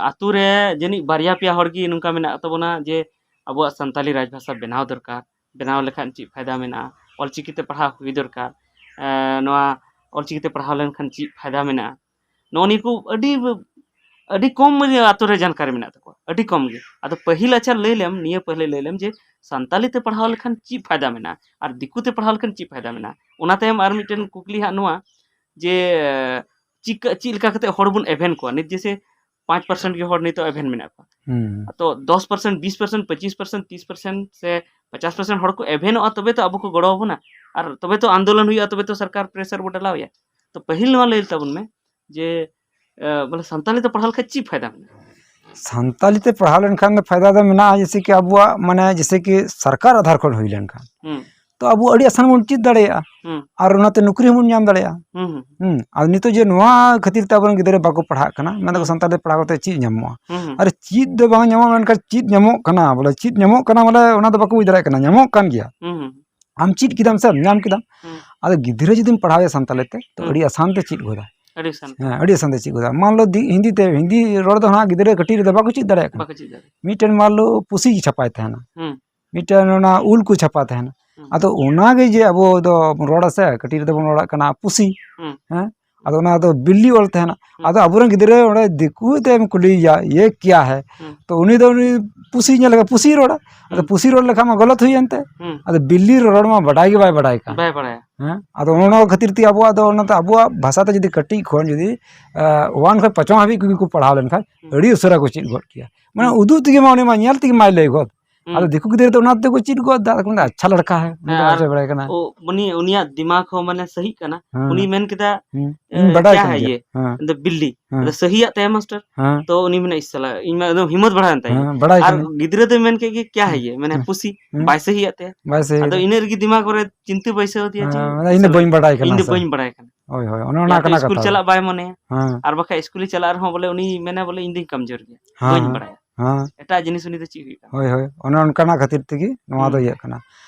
ᱟᱹᱛᱩ ᱨᱮ ᱡᱟᱹᱱᱤᱡ ᱵᱟᱨᱭᱟ ᱯᱮᱭᱟ ᱦᱚᱲ ᱜᱮ ᱱᱚᱝᱠᱟ ᱢᱮᱱᱟᱜ ᱛᱟᱵᱚᱱᱟ ᱡᱮ ᱟᱵᱚᱣᱟᱜ ᱥᱟᱱᱛᱟᱞᱤ ᱨᱟᱡᱽ ᱵᱷᱟᱥᱟ ᱵᱮᱱᱟᱣ ᱫᱚᱨᱠᱟᱨ, ᱵᱮᱱᱟᱣ ᱞᱮᱠᱷᱟᱱ ᱪᱮᱫ ᱯᱷᱟᱭᱫᱟ ᱢᱮᱱᱟᱜᱼᱟ, ᱚᱞᱪᱤᱠᱤ ᱛᱮ ᱯᱟᱲᱦᱟᱣ ᱦᱩᱭ ᱫᱚᱨᱠᱟᱨ, ᱱᱚᱣᱟ ᱚᱞᱪᱤᱠᱤ ᱛᱮ ᱯᱟᱲᱦᱟᱣ ᱞᱮᱱᱠᱷᱟᱱ ᱪᱮᱫ ᱯᱷᱟᱭᱫᱟ ᱢᱮᱱᱟᱜᱼᱟ, ᱱᱚᱜᱼᱚ ᱱᱤᱭᱟᱹ ᱠᱚ ᱟᱹᱰᱤ ᱟᱹᱰᱤ ᱠᱚᱢ ᱟᱛᱳ ᱨᱮ ᱡᱟᱱᱠᱟᱨᱤ ᱢᱮᱱᱟᱜ ᱛᱟᱠᱚᱣᱟ, ᱟᱹᱰᱤ ᱠᱚᱢ ᱜᱮ᱾ ᱟᱫᱚ ᱯᱟᱹᱦᱤᱞ, ᱟᱪᱪᱷᱟ, ᱞᱟᱹᱭ ᱞᱮᱢ, ᱱᱤᱭᱟᱹ ᱯᱟᱹᱦᱤᱞ ᱞᱟᱹᱭ ᱞᱮᱢ ᱡᱮ ᱥᱟᱱᱛᱟᱞᱤ ᱛᱮ ᱯᱟᱲᱦᱟᱣ ᱞᱮᱠᱷᱟᱱ ᱪᱮᱫ ᱯᱷᱟᱭᱫᱟ ᱢᱮᱱᱟᱜᱼᱟ ᱟᱨ ᱫᱤᱠᱩ ᱛᱮ ᱯᱟᱲᱦᱟᱣ ᱞᱮᱠᱷᱟᱱ ᱪᱮᱫ ᱯᱷᱟᱭᱫᱟ ᱢᱮᱱᱟᱜᱼᱟ? ᱚᱱᱟ ᱛᱟᱭᱚᱢ ᱟᱨ ᱢᱤᱫᱴᱮᱱ ᱠᱩᱠᱞᱤ ᱦᱟᱸᱜ ᱱᱚᱣᱟ ᱡᱮ ᱪᱤᱠᱟᱹ ᱪᱮᱫ ᱞᱮᱠᱟ ᱠᱟᱛᱮ ᱦᱚᱲ ᱵᱚᱱ ᱮᱵᱷᱮᱱ ᱠᱚᱣᱟ? ᱱᱤᱛ ᱡᱮᱥᱮ ᱯᱟᱸᱪ ᱯᱟᱨᱥᱮᱱᱴ ᱜᱮ ᱦᱚᱲ ᱱᱤᱛᱚᱜ ᱮᱵᱷᱮᱱ ᱢᱮᱱᱟᱜ ᱠᱚᱣᱟ᱾ ᱦᱩᱸ᱾ ᱛᱚ ᱫᱚᱥ ᱯᱟᱨᱥᱮᱱᱴ, ᱵᱤᱥ ᱯᱟᱨᱥᱮᱱᱴ, ᱯᱚᱸᱪᱤᱥ ᱯᱟᱨᱥᱮᱱᱴ, ᱛᱤᱥ ᱯᱟᱨᱥᱮᱱᱴ ᱥᱮ ᱯᱚᱪᱟᱥ ᱯᱟᱨᱥᱮᱱᱴ ᱦᱚᱲ ᱠᱚ ᱮᱵᱷᱮᱱᱚᱜᱼᱟ, ᱛᱚᱵᱮ ᱛᱚ ᱟᱵᱚ ᱠᱚ ᱜᱚᱲᱚ ᱟᱵᱚᱱᱟ᱾ ᱟᱨ ᱛᱚᱵᱮ ᱛᱚ ᱟᱱᱫᱳᱞᱚᱱ ᱦᱩᱭᱩᱜᱼᱟ, ᱛᱚᱵᱮ ᱛᱚ ᱥᱚᱨᱠᱟᱨ ᱯᱨᱮᱥᱟᱨ ᱵᱚ ᱰᱟᱞᱟᱣ ᱮᱭᱟ᱾ ᱛᱚ ᱯᱟᱹᱦᱤᱞ ᱱᱚᱣᱟ ᱞᱟᱹᱭ ᱛᱟᱵᱚᱱ ᱢᱮ ᱡᱮ ᱵᱚᱞᱮ ᱥᱟᱱᱛᱟᱞᱤ ᱛᱮ ᱯᱟᱲᱦᱟᱣ ᱞᱮᱠᱷᱟᱱ ᱪᱮᱫ ᱯᱷᱟᱭᱫᱟ ᱢᱮᱱᱟᱜᱼᱟ? ᱥᱟᱱᱛᱟᱞᱤ ᱛᱮ ᱯᱟᱲᱦᱟᱣ ᱞᱮᱱᱠᱷᱟᱱ ᱫᱚ ᱯᱷᱟᱭᱫᱟ ᱫᱚ ᱢᱮᱱᱟᱜᱼᱟ, ᱡᱮᱭᱥᱮ ᱠᱤ ᱟᱵᱚᱣᱟᱜ ᱢᱟᱱᱮ ᱡᱮᱭᱥᱮ ᱠᱤ ᱥᱚᱨᱠᱟᱨ ᱟᱫᱷᱟᱨ ᱠᱟᱨᱰ ᱦᱩᱭ ᱞᱮᱱᱠᱷᱟᱱ ᱦᱩᱸ᱾ ᱛᱚ ᱟᱵᱚ ᱟᱹᱰᱤ ᱟᱥᱟᱱ ᱵᱚᱱ ᱪᱮᱫ ᱫᱟᱲᱮᱭᱟᱜᱼᱟ᱾ ᱦᱩᱸ᱾ ᱟᱨ ᱚᱱᱟᱛᱮ ᱱᱚᱠᱨᱤ ᱦᱚᱸᱵᱚᱱ ᱧᱟᱢ ᱫᱟᱲᱮᱭᱟᱜᱼᱟ᱾ ᱦᱩᱸ, ᱦᱩᱸ᱾ ᱦᱩᱸ᱾ ᱟᱨ ᱱᱤᱛᱚᱜ ᱡᱮ ᱱᱚᱣᱟ ᱠᱷᱟᱹᱛᱤᱨ ᱛᱮ ᱟᱵᱚᱨᱮᱱ ᱜᱤᱫᱽᱨᱟᱹ ᱵᱟᱠᱚ ᱯᱟᱲᱦᱟᱜ ᱠᱟᱱᱟ, ᱢᱮᱱ ᱫᱟᱠᱚ ᱦᱩᱸ᱾ ᱥᱟᱱᱛᱟᱲᱤ ᱛᱮ ᱯᱟᱲᱦᱟᱣ ᱠᱟᱛᱮ ᱪᱮᱫ ᱧᱟᱢᱚᱜᱼᱟ? ᱦᱩᱸ, ᱦᱩᱸ᱾ ᱟᱨ ᱪᱮᱫ ᱫᱚ ᱵᱟᱝ ᱧᱟᱢᱚᱜᱼᱟ, ᱢᱮᱱᱠᱷᱟᱱ ᱪᱮᱫ ᱧᱟᱢᱚᱜ ᱠᱟᱱᱟ, ᱵᱚᱞᱮ ᱪᱮᱫ ᱧᱟᱢᱚᱜ ᱠᱟᱱᱟ ᱵᱚᱞᱮ ᱚᱱᱟ ᱫᱚ ᱵᱟᱠᱚ ᱵᱩᱡᱽ ᱫᱟᱲᱮᱭᱟᱜ ᱠᱟᱱᱟ, ᱧᱟᱢᱚᱜ ᱠᱟᱱ ᱜᱮᱭᱟ᱾ ᱦᱩᱸ, ᱦᱩᱸ᱾ ᱟᱢ ᱪᱮᱫ ᱠᱮᱫᱟᱢ ᱥᱮ ᱧᱟᱢ ᱠᱮᱫᱟᱢ᱾ ᱦᱩᱸ᱾ ᱟᱫᱚ ᱜᱤᱫᱽᱨᱟᱹ ᱡᱩᱫᱤᱢ ᱯᱟᱲᱦᱟᱣᱮᱭᱟ ᱥᱟᱱᱛᱟᱲᱤ ᱛᱮ, ᱛᱚ ᱦᱩᱸ᱾ ᱟᱹᱰᱤ ᱟᱥᱟᱱ ᱛᱮ ᱪᱮᱫ ᱜᱚᱫᱟ᱾ ᱟᱹᱰᱤ ᱟᱥᱟᱱ ᱛᱮ᱾ ᱦᱮᱸ, ᱟᱹᱰᱤ ᱟᱥᱟᱱ ᱛᱮ ᱪᱮᱫ ᱜᱚᱫᱟ᱾ ᱢᱟᱱ ᱞᱚ ᱫᱤ-, ᱦᱤᱱᱫᱤ ᱛᱮ, ᱦᱤᱱᱫᱤ ᱨᱚᱲ ᱫᱚ ᱦᱟᱸᱜ ᱜᱤᱫᱽᱨᱟᱹ ᱠᱟᱹᱴᱤᱡ ᱨᱮᱫᱚ ᱵᱟᱠᱚ ᱪᱮᱫ ᱫᱟᱲᱮᱭᱟᱜ ᱠᱟᱱᱟ᱾ ᱵᱟᱠᱚ ᱪᱮᱫ ᱫᱟᱲᱮᱭᱟᱜ᱾ ᱢᱤᱫᱴᱮᱱ ᱢᱟᱱ ᱞᱚ ᱯᱩᱥᱤ ᱪᱷᱟᱯᱟᱭ ᱛᱟᱦᱮᱱᱟ᱾ ᱦᱩᱸ᱾ ᱢᱤᱫᱴᱮᱱ ᱚᱱᱟ ᱩᱞ ᱠᱚ ᱪᱷᱟᱯᱟ ᱛᱟᱦᱮᱱᱟ᱾ ᱦᱩᱸ᱾ ᱟᱫᱚ ᱚᱱᱟᱜᱮ ᱡᱮ ᱟᱵᱚ ᱫᱚ ᱨᱚᱲᱟ ᱥᱮ, ᱠᱟᱹᱴᱤᱡ ᱨᱮᱫᱚ ᱵᱚᱱ ᱨᱚᱲᱟᱜ ᱠᱟᱱᱟ ᱯᱩᱥᱤ᱾ ᱦᱩᱸ᱾ ᱦᱮᱸ? ᱟᱫᱚ ᱚᱱᱟ ᱫᱚ ᱵᱤᱞᱤ ᱚᱞ ᱛᱟᱦᱮᱱᱟ᱾ ᱦᱩᱸ᱾ ᱟᱫᱚ ᱟᱵᱚᱨᱮᱱ ᱜᱤᱫᱽᱨᱟᱹ ᱚᱸᱰᱮ ᱫᱤᱠᱩ ᱛᱮᱢ ᱠᱩᱞᱤᱭᱮᱭᱟ, "ᱤᱭᱟᱹ ᱠᱮᱭᱟ ᱦᱮ?" ᱦᱩᱸ᱾ ᱛᱚ ᱩᱱᱤ ᱫᱚ ᱩᱱᱤ ᱯᱩᱥᱤ ᱧᱮᱞ ᱞᱮᱠᱟ ᱯᱩᱥᱤ ᱨᱚᱲᱟ᱾ ᱟᱫᱚ ᱦᱩᱸ᱾ ᱯᱩᱥᱤ ᱨᱚᱲ ᱞᱮᱠᱷᱟᱱ ᱢᱟ ᱜᱚᱞᱚᱛ ᱦᱩᱭᱮᱱ ᱛᱟᱭ᱾ ᱦᱩᱸ᱾ ᱟᱫᱚ ᱵᱤᱞᱤ ᱨᱚᱲ ᱢᱟ ᱵᱟᱰᱟᱭ ᱜᱮ ᱵᱟᱭ ᱵᱟᱰᱟᱭ ᱠᱟᱱ᱾ ᱵᱟᱭ ᱵᱟᱲᱟᱭᱟ᱾ ᱦᱮᱸ? ᱟᱫᱚ ᱚᱱᱟ ᱠᱷᱟᱹᱛᱤᱨ ᱛᱮ ᱟᱵᱚᱣᱟᱜ ᱫᱚ ᱚᱱᱟᱛᱮ ᱟᱵᱚᱣᱟᱜ ᱵᱷᱟᱥᱟ ᱛᱮ ᱡᱩᱫᱤ ᱠᱟᱹᱴᱤᱡ ᱠᱷᱚᱱ ᱡᱩᱫᱤ, ᱮ, ᱚᱣᱟᱱ ᱠᱷᱚᱱ ᱯᱟᱸᱪᱚᱢ ᱦᱟᱹᱵᱤᱡ ᱠᱚ ᱡᱩᱫᱤ ᱠᱚ ᱯᱟᱲᱦᱟᱣ ᱞᱮᱱᱠᱷᱟᱱ ᱦᱩᱸ᱾ ᱟᱹᱰᱤ ᱩᱥᱟᱹᱨᱟ ᱠᱚ ᱪᱮᱫ ᱜᱚᱫ ᱠᱮᱭᱟ᱾ ᱢᱟᱱᱮ ᱦᱩᱸ᱾ ᱩᱫᱩᱜ ᱛᱮᱜᱮ ᱢᱟ ᱩᱱᱤ ᱢᱟ ᱧᱮᱞ ᱛᱮᱜᱮ ᱢᱟᱭ ᱞᱟᱹᱭ ᱜᱚᱫ᱾ ᱦᱩᱸ᱾ ᱟᱫᱚ ᱫᱤᱠᱩ ᱜᱤᱫᱽᱨᱟᱹ ᱫᱚ ᱚᱱᱟ ᱛᱮᱠᱚ ᱪᱮᱫ ᱜᱚᱫ ᱫᱟ, ᱟᱫᱚ ᱠᱚ ᱢᱮᱱᱫᱟ, ᱦᱮᱸ, "ᱟᱪᱪᱷᱟ ᱟᱨ ᱞᱟᱲᱠᱟ ᱦᱮ, ᱩᱱᱤ ᱫᱚ ᱚ, ᱟᱪᱪᱷᱟ ᱵᱟᱲᱟᱭ ᱠᱟᱱᱟ᱾" ᱩᱱᱤ, ᱩᱱᱤᱭᱟᱜ ᱫᱤᱢᱟᱜᱽ ᱦᱚᱸ ᱢᱟᱱᱮ ᱥᱟᱹᱦᱤᱜ ᱠᱟᱱᱟ᱾ ᱦᱮᱸ᱾ ᱩᱱᱤ ᱢᱮᱱ ᱠᱮᱫᱟ, ᱦᱩᱸ᱾ ᱮ, ᱤᱧ ᱵᱟᱰᱟᱭ "ᱠᱭᱟ ᱠᱟᱱ ᱦᱮ ᱜᱮᱭᱟ᱾ ᱭᱮ?" ᱦᱮᱸ᱾ ᱢᱮᱱᱫᱟ, "ᱵᱤᱞᱞᱤ᱾" ᱦᱮᱸ᱾ ᱟᱫᱚ ᱥᱟᱹᱦᱤᱭᱟᱜ ᱛᱟᱭᱟ ᱢᱟᱥᱴᱟᱨ? ᱦᱮᱸ᱾ ᱛᱚ ᱩᱱᱤ ᱢᱮᱱᱟ, "ᱤᱥ ᱥᱟᱞᱟ, ᱤᱧ ᱢᱟ ᱮᱠᱫᱚᱢ ᱦᱤᱢᱢᱚᱛ ᱵᱟᱲᱟᱭᱮᱱ ᱛᱟᱭᱟ᱾" ᱦᱮᱸ, ᱵᱟᱲᱟᱭ ᱟᱨ ᱠᱟᱱᱟ᱾ ᱜᱤᱫᱽᱨᱟᱹ ᱫᱚᱭ ᱢᱮᱱ ᱠᱮᱫ ᱜᱮ, "ᱠᱭᱟ ᱦᱮ ᱦᱩᱸ᱾ ᱭᱮ?" ᱢᱟᱱᱮ ᱦᱩᱸ᱾ ᱯᱩᱥᱤ, ᱦᱩᱸ᱾ ᱵᱟᱭ ᱥᱟᱹᱦᱤᱭᱟᱜ ᱛᱟᱭᱟ᱾ ᱵᱟᱭ ᱥᱟᱹᱦᱤᱭᱟᱜ ᱟᱫᱚ ᱛᱟᱭᱟ᱾ ᱤᱱᱟᱹ ᱨᱮᱜᱮ ᱫᱤᱢᱟᱜᱽ ᱨᱮ ᱪᱤᱱᱛᱟᱹ ᱵᱟᱹᱭᱥᱟᱹᱣ ᱟᱫᱮᱭᱟ ᱡᱮ, ᱦᱮᱸ, ᱢᱟᱱᱮ ᱤᱧ ᱫᱚ ᱥᱟᱞᱟ, ᱵᱟᱹᱧ ᱵᱟᱰᱟᱭ ᱠᱟᱱᱟ ᱤᱧ ᱫᱚ ᱥᱮ᱾ ᱵᱟᱹᱧ ᱵᱟᱲᱟᱭ ᱠᱟᱱᱟ᱾ ᱦᱳᱭ, ᱦᱳᱭ, ᱚᱱᱮ ᱚᱱᱟ ᱡᱟᱦᱟᱸ ᱠᱟᱱᱟ ᱤᱥᱠᱩᱞ ᱠᱟᱛᱷᱟ ᱪᱟᱞᱟᱜ ᱫᱚ᱾ ᱵᱟᱭ ᱢᱚᱱᱮᱭᱟ᱾ ᱦᱮᱸ᱾ ᱟᱨ ᱵᱟᱠᱷᱟᱡ ᱤᱥᱠᱩᱞᱮ ᱪᱟᱞᱟᱜ ᱨᱮᱦᱚᱸ ᱵᱚᱞᱮ ᱩᱱᱤ ᱢᱮᱱᱟ ᱵᱚᱞᱮ ᱤᱧ ᱫᱚᱧ ᱠᱟᱢᱡᱳᱨ ᱜᱮᱭᱟ, ᱦᱮᱸ, ᱵᱟᱹᱧ ᱦᱮᱸ, ᱵᱟᱲᱟᱭᱟ᱾ ᱦᱮᱸ᱾ ᱮᱴᱟᱜ ᱡᱤᱱᱤᱥ ᱩᱱᱤ ᱫᱚ ᱪᱮᱫ ᱦᱩᱭᱩᱜ ᱛᱟᱢᱟ? ᱦᱳᱭ, ᱦᱳᱭ, ᱚᱱᱮ ᱚᱱᱠᱟᱱᱟᱜ ᱠᱷᱟᱹᱛᱤᱨ ᱛᱮᱜᱮ ᱱᱚᱣᱟ ᱫᱚ ᱦᱩᱸ᱾ ᱤᱭᱟᱹᱜ ᱠᱟᱱᱟ᱾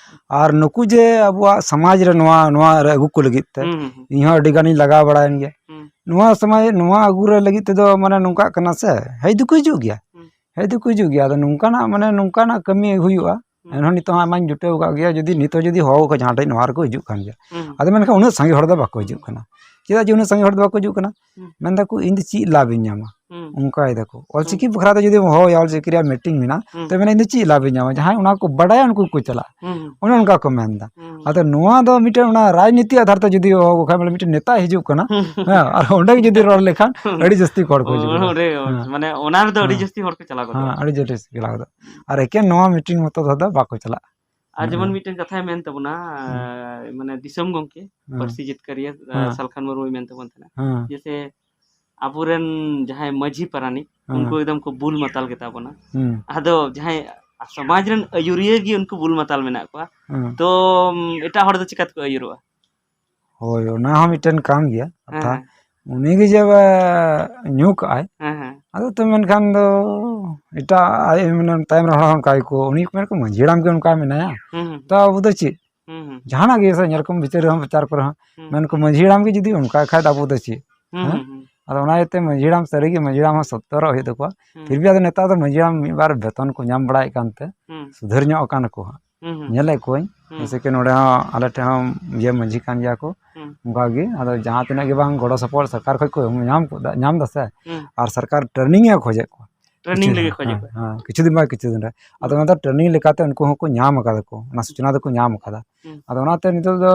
ᱟᱨ ᱱᱩᱠᱩ ᱡᱮ ᱟᱵᱚᱣᱟᱜ ᱥᱚᱢᱟᱡᱽ ᱨᱮ ᱱᱚᱣᱟ, ᱱᱚᱣᱟ ᱨᱮ ᱟᱹᱜᱩ ᱠᱚ ᱞᱟᱹᱜᱤᱫ ᱛᱮ, ᱦᱩᱸ, ᱦᱩᱸ, ᱦᱩᱸ᱾ ᱤᱧ ᱦᱚᱸ ᱟᱹᱰᱤ ᱜᱟᱱᱤᱧ ᱞᱟᱜᱟᱣ ᱵᱟᱲᱟᱭᱮᱱ ᱜᱮᱭᱟ᱾ ᱦᱩᱸ᱾ ᱱᱚᱣᱟ ᱥᱚᱢᱟᱡᱽ, ᱱᱚᱣᱟ ᱟᱹᱜᱩ ᱨᱮ ᱞᱟᱹᱜᱤᱫ ᱛᱮᱫᱚ ᱢᱟᱱᱮ ᱱᱚᱝᱠᱟᱜ ᱠᱟᱱᱟ ᱥᱮ, ᱦᱮᱡ ᱫᱚᱠᱚ ᱦᱤᱡᱩᱜ ᱜᱮᱭᱟ᱾ ᱦᱩᱸ᱾ ᱦᱮᱡ ᱫᱚᱠᱚ ᱦᱤᱡᱩᱜ ᱜᱮᱭᱟ᱾ ᱟᱫᱚ ᱱᱚᱝᱠᱟᱱᱟᱜ, ᱢᱟᱱᱮ ᱱᱚᱝᱠᱟᱱᱟᱜ ᱠᱟᱹᱢᱤ ᱦᱩᱭᱩᱜᱼᱟ᱾ ᱦᱩᱸ᱾ ᱮᱱᱦᱚᱸ ᱱᱤᱛᱚᱜ ᱦᱚᱸ ᱟᱭᱢᱟᱧ ᱡᱩᱴᱟᱹᱣ ᱟᱠᱟᱫ ᱜᱮᱭᱟ᱾ ᱡᱩᱫᱤ ᱱᱤᱛᱚᱜ ᱡᱩᱫᱤ ᱦᱚᱦᱚ ᱠᱚ ᱡᱟᱦᱟᱸ ᱴᱷᱮᱡ ᱱᱚᱣᱟ ᱨᱮᱠᱚ ᱦᱤᱡᱩᱜ ᱠᱟᱱ ᱜᱮᱭᱟ᱾ ᱦᱩᱸ᱾ ᱟᱫᱚ ᱢᱮᱱᱠᱷᱟᱱ ᱩᱱᱟᱹᱜ ᱥᱟᱸᱜᱮ ᱦᱚᱲ ᱫᱚ ᱵᱟᱠᱚ ᱦᱤᱡᱩᱜ ᱠᱟᱱᱟ᱾ ᱪᱮᱫᱟᱜ ᱡᱮ ᱩᱱᱟᱹᱜ ᱥᱟᱸᱜᱮ ᱦᱚᱲ ᱫᱚ ᱵᱟᱠᱚ ᱦᱤᱡᱩᱜ ᱠᱟᱱᱟ? ᱦᱩᱸ᱾ ᱢᱮᱱ ᱫᱟᱠᱚ, "ᱤᱧ ᱫᱚ ᱪᱮᱫ ᱞᱟᱵᱷ ᱤᱧ ᱧᱟᱢᱟ?" ᱦᱩᱸ᱾ ᱚᱱᱠᱟᱭ ᱫᱟᱠᱚ᱾ ᱚᱞᱪᱤᱠᱤ ᱦᱩᱸ᱾ ᱵᱟᱠᱷᱨᱟ ᱛᱮ ᱡᱩᱫᱤ ᱦᱚᱦᱚᱭᱟ, ᱚᱞᱪᱤᱠᱤ ᱨᱮᱭᱟᱜ ᱢᱤᱴᱤᱝ ᱢᱮᱱᱟᱜᱼᱟ, ᱦᱩᱸ᱾ ᱛᱚ ᱢᱮᱱᱟ, "ᱤᱧ ᱫᱚ ᱪᱮᱫ ᱞᱟᱵᱷ ᱤᱧ ᱧᱟᱢᱟ?" ᱡᱟᱦᱟᱸᱭ ᱚᱱᱟ ᱠᱚ ᱵᱟᱰᱟᱭᱟ ᱩᱱᱠᱩ ᱜᱮᱠᱚ ᱪᱟᱞᱟᱜᱼᱟ᱾ ᱦᱩᱸ, ᱦᱩᱸ᱾ ᱚᱱᱮ ᱚᱱᱠᱟ ᱠᱚ ᱢᱮᱱ ᱫᱟ᱾ ᱦᱩᱸ᱾ ᱟᱫᱚ ᱱᱚᱣᱟ ᱫᱚ ᱢᱤᱫᱴᱮᱱ ᱚᱱᱟ ᱨᱟᱡᱽᱱᱤᱛᱤ ᱟᱫᱷᱟᱨ ᱛᱮ ᱡᱩᱫᱤ ᱦᱚᱦᱚ ᱠᱚ ᱠᱷᱟᱱ, ᱵᱚᱞᱮ ᱢᱤᱫᱴᱮᱱ ᱱᱮᱛᱟᱭ ᱦᱤᱡᱩᱜ ᱠᱟᱱᱟ, ᱦᱩᱸ᱾ ᱦᱮᱸ, ᱟᱨ ᱚᱸᱰᱮ ᱜᱮ ᱡᱩᱫᱤ ᱨᱚᱲ ᱞᱮᱠᱷᱟᱱ ᱦᱩᱸ᱾ ᱟᱹᱰᱤ ᱡᱟᱹᱥᱛᱤ ᱦᱚᱲ ᱠᱚ ᱦᱤᱡᱩᱜᱼᱟ᱾ ᱚᱸᱰᱮ ᱜᱮ, ᱦᱮᱸ᱾ ᱢᱟᱱᱮ ᱚᱱᱟ ᱨᱮᱫᱚ ᱟᱹᱰᱤ ᱦᱮᱸ᱾ ᱡᱟᱹᱥᱛᱤ ᱦᱚᱲ ᱠᱚ ᱪᱟᱞᱟᱣ ᱦᱮᱸ, ᱜᱚᱫᱚᱜᱼᱟ᱾ ᱟᱹᱰᱤ ᱡᱟᱹᱥᱛᱤ ᱪᱟᱞᱟᱣ ᱜᱚᱫᱚᱜᱼᱟ᱾ ᱟᱨ ᱮᱠᱮᱱ ᱱᱚᱣᱟ ᱢᱤᱴᱤᱝ ᱢᱚᱛᱚ ᱫᱚ ᱵᱟᱠᱚ ᱪᱟᱞᱟᱜᱼᱟ᱾ ᱟᱨ ᱦᱮᱸ᱾ ᱡᱮᱢᱚᱱ ᱢᱤᱫᱴᱮᱱ ᱠᱟᱛᱷᱟᱭ ᱢᱮᱱ ᱛᱟᱵᱚᱱᱟ, ᱦᱮᱸ᱾ ᱢᱟᱱᱮ ᱫᱤᱥᱚᱢ ᱜᱚᱢᱠᱮ, ᱦᱮᱸ᱾ ᱯᱟᱹᱨᱥᱤ ᱡᱤᱛᱠᱟᱹᱨᱤᱭᱟᱹ, ᱦᱮᱸ᱾ ᱥᱟᱞᱠᱷᱟᱱ ᱢᱩᱨᱢᱩᱭ ᱢᱮᱱ ᱛᱟᱵᱚᱱ ᱛᱟᱦᱮᱱᱟ᱾ ᱦᱮᱸ᱾ ᱡᱮᱭᱥᱮ ᱟᱵᱚᱨᱮᱱ ᱡᱟᱦᱟᱸᱭ ᱢᱟᱹᱡᱷᱤ ᱯᱟᱨᱟᱱᱤᱠ, ᱦᱮᱸ᱾ ᱩᱱᱠᱩ ᱮᱠᱫᱚᱢ ᱠᱚ ᱵᱩᱞ ᱢᱟᱛᱟᱞ ᱜᱮᱛᱟ ᱵᱚᱱᱟ᱾ ᱦᱩᱸ᱾ ᱟᱫᱚ ᱡᱟᱦᱟᱸᱭ ᱥᱚᱢᱟᱡᱽ ᱨᱮᱱ ᱟᱹᱭᱩᱨᱤᱭᱟᱹ ᱜᱮ ᱩᱱᱠᱩ ᱵᱩᱞ ᱢᱟᱛᱟᱞ ᱢᱮᱱᱟᱜ ᱠᱚᱣᱟ, ᱦᱮᱸ᱾ ᱛᱚ, ᱩᱢ, ᱮᱴᱟᱜ ᱦᱚᱲ ᱫᱚ ᱪᱤᱠᱟ ᱛᱮᱠᱚ ᱟᱹᱭᱩᱨᱚᱜᱼᱟ? ᱦᱳᱭ, ᱚᱱᱟ ᱦᱚᱸ ᱢᱤᱫᱴᱮᱱ ᱠᱟᱱ ᱜᱮᱭᱟ ᱦᱮᱸ, ᱠᱟᱛᱷᱟ᱾ ᱦᱮᱸ᱾ ᱩᱱᱤ ᱜᱮ ᱡᱮ, ᱮ, ᱧᱩ ᱠᱟᱜᱼᱟᱭ, ᱦᱮᱸ, ᱦᱮᱸ᱾ ᱟᱫᱚ ᱛᱚ ᱢᱮᱱᱠᱷᱟᱱ ᱫᱚ ᱮᱴᱟᱜ ᱟᱡ ᱢᱟᱱᱮ ᱛᱟᱭᱚᱢ ᱨᱮ ᱦᱚᱲ ᱦᱚᱸ ᱚᱱᱠᱟ ᱜᱮᱠᱚ, ᱩᱱᱤ ᱠᱚ ᱢᱮᱱ ᱠᱚ ᱢᱟᱹᱡᱷᱤ ᱦᱟᱲᱟᱢ ᱜᱮ ᱚᱱᱠᱟ ᱢᱮᱱᱟᱭᱟ, ᱦᱩᱸ, ᱦᱩᱸ, ᱛᱚ ᱦᱩᱸ᱾ ᱟᱵᱚ ᱫᱚ ᱪᱮᱫ? ᱦᱩᱸ, ᱦᱩᱸ᱾ ᱡᱟᱦᱟᱱᱟᱜ ᱜᱮ ᱥᱮ ᱧᱮᱞ ᱠᱚᱢ ᱵᱤᱪᱟᱹᱨ ᱨᱮᱦᱚᱸ, ᱵᱤᱪᱟᱹᱨ ᱠᱚᱨᱮ ᱦᱚᱸ ᱦᱩᱸ᱾ ᱢᱮᱱ ᱠᱚ ᱢᱟᱹᱡᱷᱤ ᱦᱟᱲᱟᱢ ᱜᱮ ᱡᱩᱫᱤ ᱚᱱᱠᱟ ᱠᱷᱟᱡ ᱫᱚ ᱟᱵᱚ ᱫᱚ ᱪᱮᱫ? ᱦᱩᱸ, ᱦᱮᱸ? ᱦᱩᱸ, ᱦᱩᱸ᱾ ᱟᱫᱚ ᱚᱱᱟ ᱤᱭᱟᱹᱛᱮ ᱢᱟᱹᱡᱷᱤ ᱦᱟᱲᱟᱢ ᱥᱟᱹᱨᱤ ᱜᱮ ᱢᱟᱹᱡᱷᱤ ᱦᱟᱲᱟᱢ ᱦᱚᱸ ᱥᱚᱛᱚᱨᱚᱜ ᱦᱩᱭᱩᱜ ᱛᱟᱠᱚᱣᱟ᱾ ᱦᱩᱸ᱾ ᱯᱷᱤᱨ ᱵᱷᱤ ᱟᱫᱚ ᱱᱮᱛᱟᱨ ᱫᱚ ᱢᱟᱹᱡᱷᱤ ᱦᱟᱲᱟᱢ ᱢᱤᱫ ᱵᱟᱨ ᱵᱮᱛᱚᱱ ᱠᱚ ᱧᱟᱢ ᱵᱟᱲᱟᱭᱮᱫ ᱠᱟᱱᱛᱮ ᱦᱩᱸ᱾ ᱥᱩᱫᱷᱟᱹᱨ ᱧᱚᱜ ᱟᱠᱟᱱᱟ ᱠᱚ ᱦᱟᱸᱜ᱾ ᱦᱩᱸ, ᱦᱩᱸ᱾ ᱧᱮᱞᱮᱫ ᱠᱚᱣᱟᱹᱧ, ᱦᱩᱸ᱾ ᱡᱮᱭᱥᱮ ᱠᱤ ᱱᱚᱰᱮ ᱦᱚᱸ ᱟᱞᱮ ᱴᱷᱮᱱ ᱦᱚᱸ ᱤᱭᱟᱹ ᱢᱟᱹᱡᱷᱤ ᱠᱟᱱ ᱜᱮᱭᱟ ᱠᱚ᱾ ᱦᱩᱸ᱾ ᱚᱱᱠᱟ ᱜᱮ, ᱟᱫᱚ ᱡᱟᱦᱟᱸ ᱛᱤᱱᱟᱹᱜ ᱜᱮ ᱵᱟᱝ ᱜᱚᱲᱚ ᱥᱚᱯᱚᱦᱚᱫ ᱥᱚᱨᱠᱟᱨ ᱠᱷᱚᱡ ᱠᱚ ᱧᱟᱢ ᱠᱚ, ᱧᱟᱢ ᱫᱟ ᱥᱮ, ᱦᱩᱸ᱾ ᱟᱨ ᱥᱚᱨᱠᱟᱨ training ᱮ ᱠᱷᱚᱡᱮᱫ ᱠᱚᱣᱟ᱾ Training ᱠᱤᱪᱷᱩ ᱞᱟᱹᱜᱤᱫ ᱫᱤᱱ, ᱠᱷᱚᱡᱮᱫ ᱦᱮᱸ, ᱠᱚᱣᱟ᱾ ᱦᱮᱸ, ᱠᱤᱪᱷᱩ ᱫᱤᱱ ᱵᱟᱝ ᱠᱤᱪᱷᱩ ᱫᱤᱱ ᱨᱮ᱾ ᱟᱫᱚ ᱦᱩᱸ᱾ ᱚᱱᱟ ᱫᱚ training ᱞᱮᱠᱟᱛᱮ ᱩᱱᱠᱩ ᱦᱚᱸᱠᱚ ᱧᱟᱢ ᱟᱠᱟᱫᱟ ᱠᱚ, ᱚᱱᱟ ᱥᱩᱪᱚᱱᱟ ᱫᱚᱠᱚ ᱧᱟᱢ ᱟᱠᱟᱫᱟ᱾ ᱦᱩᱸ᱾ ᱟᱫᱚ ᱚᱱᱟᱛᱮ ᱱᱤᱛᱚᱜ ᱫᱚ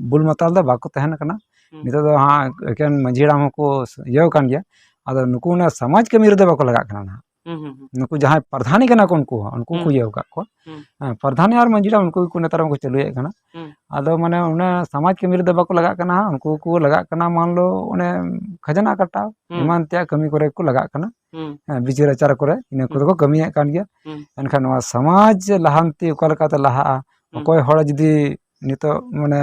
ᱵᱩᱞ ᱢᱟᱛᱟᱞ ᱫᱚ ᱵᱟᱠᱚ ᱛᱟᱦᱮᱱ ᱠᱟᱱᱟ᱾ ᱦᱩᱸ᱾ ᱱᱤᱛᱚᱜ ᱫᱚ ᱦᱟᱸᱜ ᱮᱠᱮᱱ ᱢᱟᱹᱡᱷᱤ ᱦᱟᱲᱟᱢ ᱦᱚᱸᱠᱚ ᱤᱭᱟᱹ ᱟᱠᱟᱱ ᱜᱮᱭᱟ᱾ ᱟᱫᱚ ᱱᱩᱠᱩ ᱚᱱᱟ ᱥᱚᱢᱟᱡᱽ ᱠᱟᱹᱢᱤ ᱨᱮᱫᱚ ᱵᱟᱠᱚ ᱞᱟᱜᱟᱜ ᱠᱟᱱᱟ ᱱᱟᱦᱟᱜ᱾ ᱦᱩᱸ, ᱦᱩᱸ, ᱦᱩᱸ᱾ ᱱᱩᱠᱩ ᱡᱟᱦᱟᱸᱭ ᱯᱨᱟᱫᱷᱟᱱᱤ ᱠᱟᱱᱟ ᱠᱚ, ᱩᱱᱠᱩ ᱦᱚᱸ, ᱩᱱᱠᱩ ᱠᱚ ᱦᱩᱸ᱾ ᱤᱭᱟᱹ ᱟᱠᱟᱫ ᱠᱚᱣᱟ᱾ ᱦᱩᱸ᱾ ᱦᱮᱸ, ᱯᱨᱟᱫᱷᱟᱱᱤ ᱟᱨ ᱢᱟᱹᱡᱷᱤ ᱦᱟᱲᱟᱢ ᱩᱱᱠᱩ ᱜᱮᱠᱚ ᱱᱮᱛᱟᱨ ᱢᱟᱠᱚ ᱪᱟᱹᱞᱩᱭᱮᱫ ᱠᱟᱱᱟ᱾ ᱦᱩᱸ᱾ ᱟᱫᱚ ᱢᱟᱱᱮ ᱚᱱᱟ ᱥᱚᱢᱟᱡᱽ ᱠᱟᱹᱢᱤ ᱨᱮᱫᱚ ᱵᱟᱠᱚ ᱞᱟᱜᱟᱜ ᱠᱟᱱᱟ, ᱩᱱᱠᱩ ᱠᱚ ᱞᱟᱜᱟᱜ ᱠᱟᱱᱟ ᱢᱟᱱ ᱞᱚ ᱚᱱᱮ ᱠᱷᱟᱡᱽᱱᱟ ᱠᱟᱴᱟᱣ, ᱦᱩᱸ᱾ ᱮᱢᱟᱱ ᱛᱮᱭᱟᱜ ᱠᱟᱹᱢᱤ ᱠᱚᱨᱮ ᱠᱚ ᱞᱟᱜᱟᱜ ᱠᱟᱱᱟ᱾ ᱦᱩᱸ᱾ ᱦᱮᱸ, ᱵᱤᱪᱟᱹᱨ ᱟᱪᱟᱨ ᱠᱚᱨᱮ ᱤᱱᱟᱹ ᱠᱚᱫᱚ ᱦᱩᱸ᱾ ᱠᱚ ᱠᱟᱹᱢᱤᱭᱮᱫ ᱠᱟᱱ ᱜᱮᱭᱟ᱾ ᱦᱩᱸ᱾ ᱮᱱᱠᱷᱟᱱ ᱱᱚᱣᱟ ᱥᱚᱢᱟᱡᱽ ᱞᱟᱦᱟᱱᱛᱤ ᱚᱠᱟ ᱞᱮᱠᱟᱛᱮ ᱞᱟᱦᱟᱜᱼᱟ, ᱦᱩᱸ᱾ ᱚᱠᱚᱭ ᱦᱚᱲ ᱡᱩᱫᱤ ᱱᱤᱛᱚᱜ ᱢᱟᱱᱮ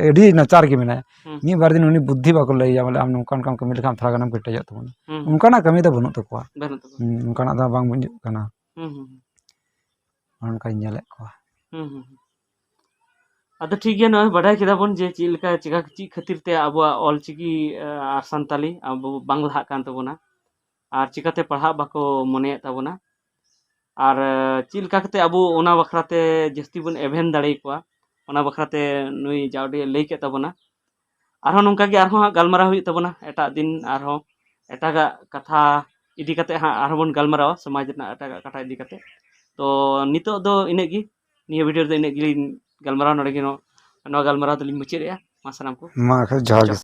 ᱟᱹᱰᱤ ᱱᱟᱪᱟᱨ ᱜᱮ ᱢᱮᱱᱟᱭᱟ, ᱦᱩᱸ᱾ ᱢᱤᱫ ᱵᱟᱨ ᱫᱤᱱ ᱩᱱᱤ ᱵᱩᱫᱽᱫᱷᱤ ᱵᱟᱠᱚ ᱞᱟᱹᱭᱟ, ᱵᱚᱞᱮ ᱟᱢ ᱱᱚᱝᱠᱟ ᱱᱚᱝᱠᱟᱢ ᱠᱟᱹᱢᱤ ᱞᱮᱠᱷᱟᱱ ᱛᱷᱚᱲᱟ ᱜᱟᱱᱮᱢ ᱠᱮᱴᱮᱡᱚᱜ ᱛᱟᱵᱚᱱᱟ᱾ ᱦᱩᱸ, ᱦᱩᱸ᱾ ᱚᱱᱠᱟᱱᱟᱜ ᱠᱟᱹᱢᱤ ᱫᱚ ᱵᱟᱹᱱᱩᱜ ᱛᱟᱠᱚᱣᱟ᱾ ᱵᱟᱹᱱᱩᱜ ᱛᱟᱠᱚᱣᱟ᱾ ᱦᱩᱸ, ᱚᱱᱠᱟᱱᱟᱜ ᱫᱚ ᱵᱟᱝ ᱵᱩᱡᱩᱜ ᱠᱟᱱᱟ᱾ ᱦᱩᱸ, ᱦᱩᱸ, ᱦᱩᱸ᱾ ᱚᱱᱠᱟᱧ ᱧᱮᱞᱮᱫ ᱠᱚᱣᱟ᱾ ᱦᱩᱸ, ᱦᱩᱸ, ᱦᱩᱸ᱾ ᱟᱫᱚ ᱴᱷᱤᱠ ᱜᱮᱭᱟ, ᱱᱚᱜᱼᱚᱭ ᱵᱟᱰᱟᱭ ᱠᱮᱫᱟ ᱵᱚᱱ ᱡᱮ ᱪᱮᱫ ᱞᱮᱠᱟ, ᱪᱮᱠᱟ, ᱪᱮᱫ ᱠᱷᱟᱹᱛᱤᱨ ᱛᱮ ᱟᱵᱚᱣᱟᱜ ᱚᱞᱪᱤᱠᱤ ᱟᱨ ᱥᱟᱱᱛᱟᱞᱤ ᱟᱵᱚ ᱵᱟᱝ ᱞᱟᱦᱟᱜ ᱠᱟᱱ ᱛᱟᱵᱚᱱᱟ, ᱟᱨ ᱪᱤᱠᱟᱹᱛᱮ ᱯᱟᱲᱦᱟᱜ ᱵᱟᱠᱚ ᱢᱚᱱᱮᱭᱮᱫ ᱛᱟᱵᱚᱱᱟ, ᱟᱨ ᱪᱮᱫ ᱞᱮᱠᱟ ᱠᱟᱛᱮ ᱟᱵᱚ ᱚᱱᱟ ᱵᱟᱠᱷᱨᱟ ᱛᱮ ᱡᱟᱹᱥᱛᱤ ᱵᱚᱱ ᱮᱵᱷᱮᱱ ᱫᱟᱲᱮ ᱟᱠᱚᱣᱟ, ᱚᱱᱟ ᱵᱟᱠᱷᱨᱟ ᱛᱮ ᱱᱩᱭ ᱡᱟᱣᱰᱤ ᱞᱟᱹᱭ ᱠᱮᱫ ᱛᱟᱵᱚᱱᱟ᱾ ᱟᱨᱦᱚᱸ ᱱᱚᱝᱠᱟ ᱜᱮ ᱟᱨᱦᱚᱸ ᱦᱟᱸᱜ ᱜᱟᱞᱢᱟᱨᱟᱣ ᱦᱩᱭᱩᱜ ᱛᱟᱵᱚᱱᱟ ᱮᱴᱟᱜ ᱫᱤᱱ, ᱟᱨᱦᱚᱸ ᱮᱴᱟᱜᱟᱜ ᱠᱟᱛᱷᱟ ᱤᱫᱤ ᱠᱟᱛᱮ ᱦᱟᱸᱜ ᱟᱨᱦᱚᱸ ᱵᱚᱱ ᱜᱟᱞᱢᱟᱨᱟᱣᱟ, ᱥᱚᱢᱟᱡᱽ ᱨᱮᱱᱟᱜ ᱮᱴᱟᱜᱟᱜ ᱠᱟᱛᱷᱟ ᱤᱫᱤ ᱠᱟᱛᱮ᱾ ᱛᱚ ᱱᱤᱛᱚᱜ ᱫᱚ ᱤᱱᱟᱹᱜ ᱜᱮ, ᱱᱤᱭᱟᱹ ᱵᱷᱤᱰᱤᱭᱳ ᱨᱮᱫᱚ ᱤᱱᱟᱹᱜ ᱜᱮᱞᱤᱧ ᱜᱟᱞᱢᱟᱨᱟᱣ ᱱᱚᱰᱮ ᱜᱮ ᱱᱚᱣᱟ ᱜᱟᱞᱢᱟᱨᱟᱣ ᱫᱚᱞᱤᱧ ᱢᱩᱪᱟᱹᱫᱮᱜᱼᱟ᱾ ᱢᱟ ᱥᱟᱱᱟᱢ ᱠᱚ ᱢᱟ ᱟᱠᱷᱟᱡ ᱡᱚᱦᱟᱨ ᱜᱮ᱾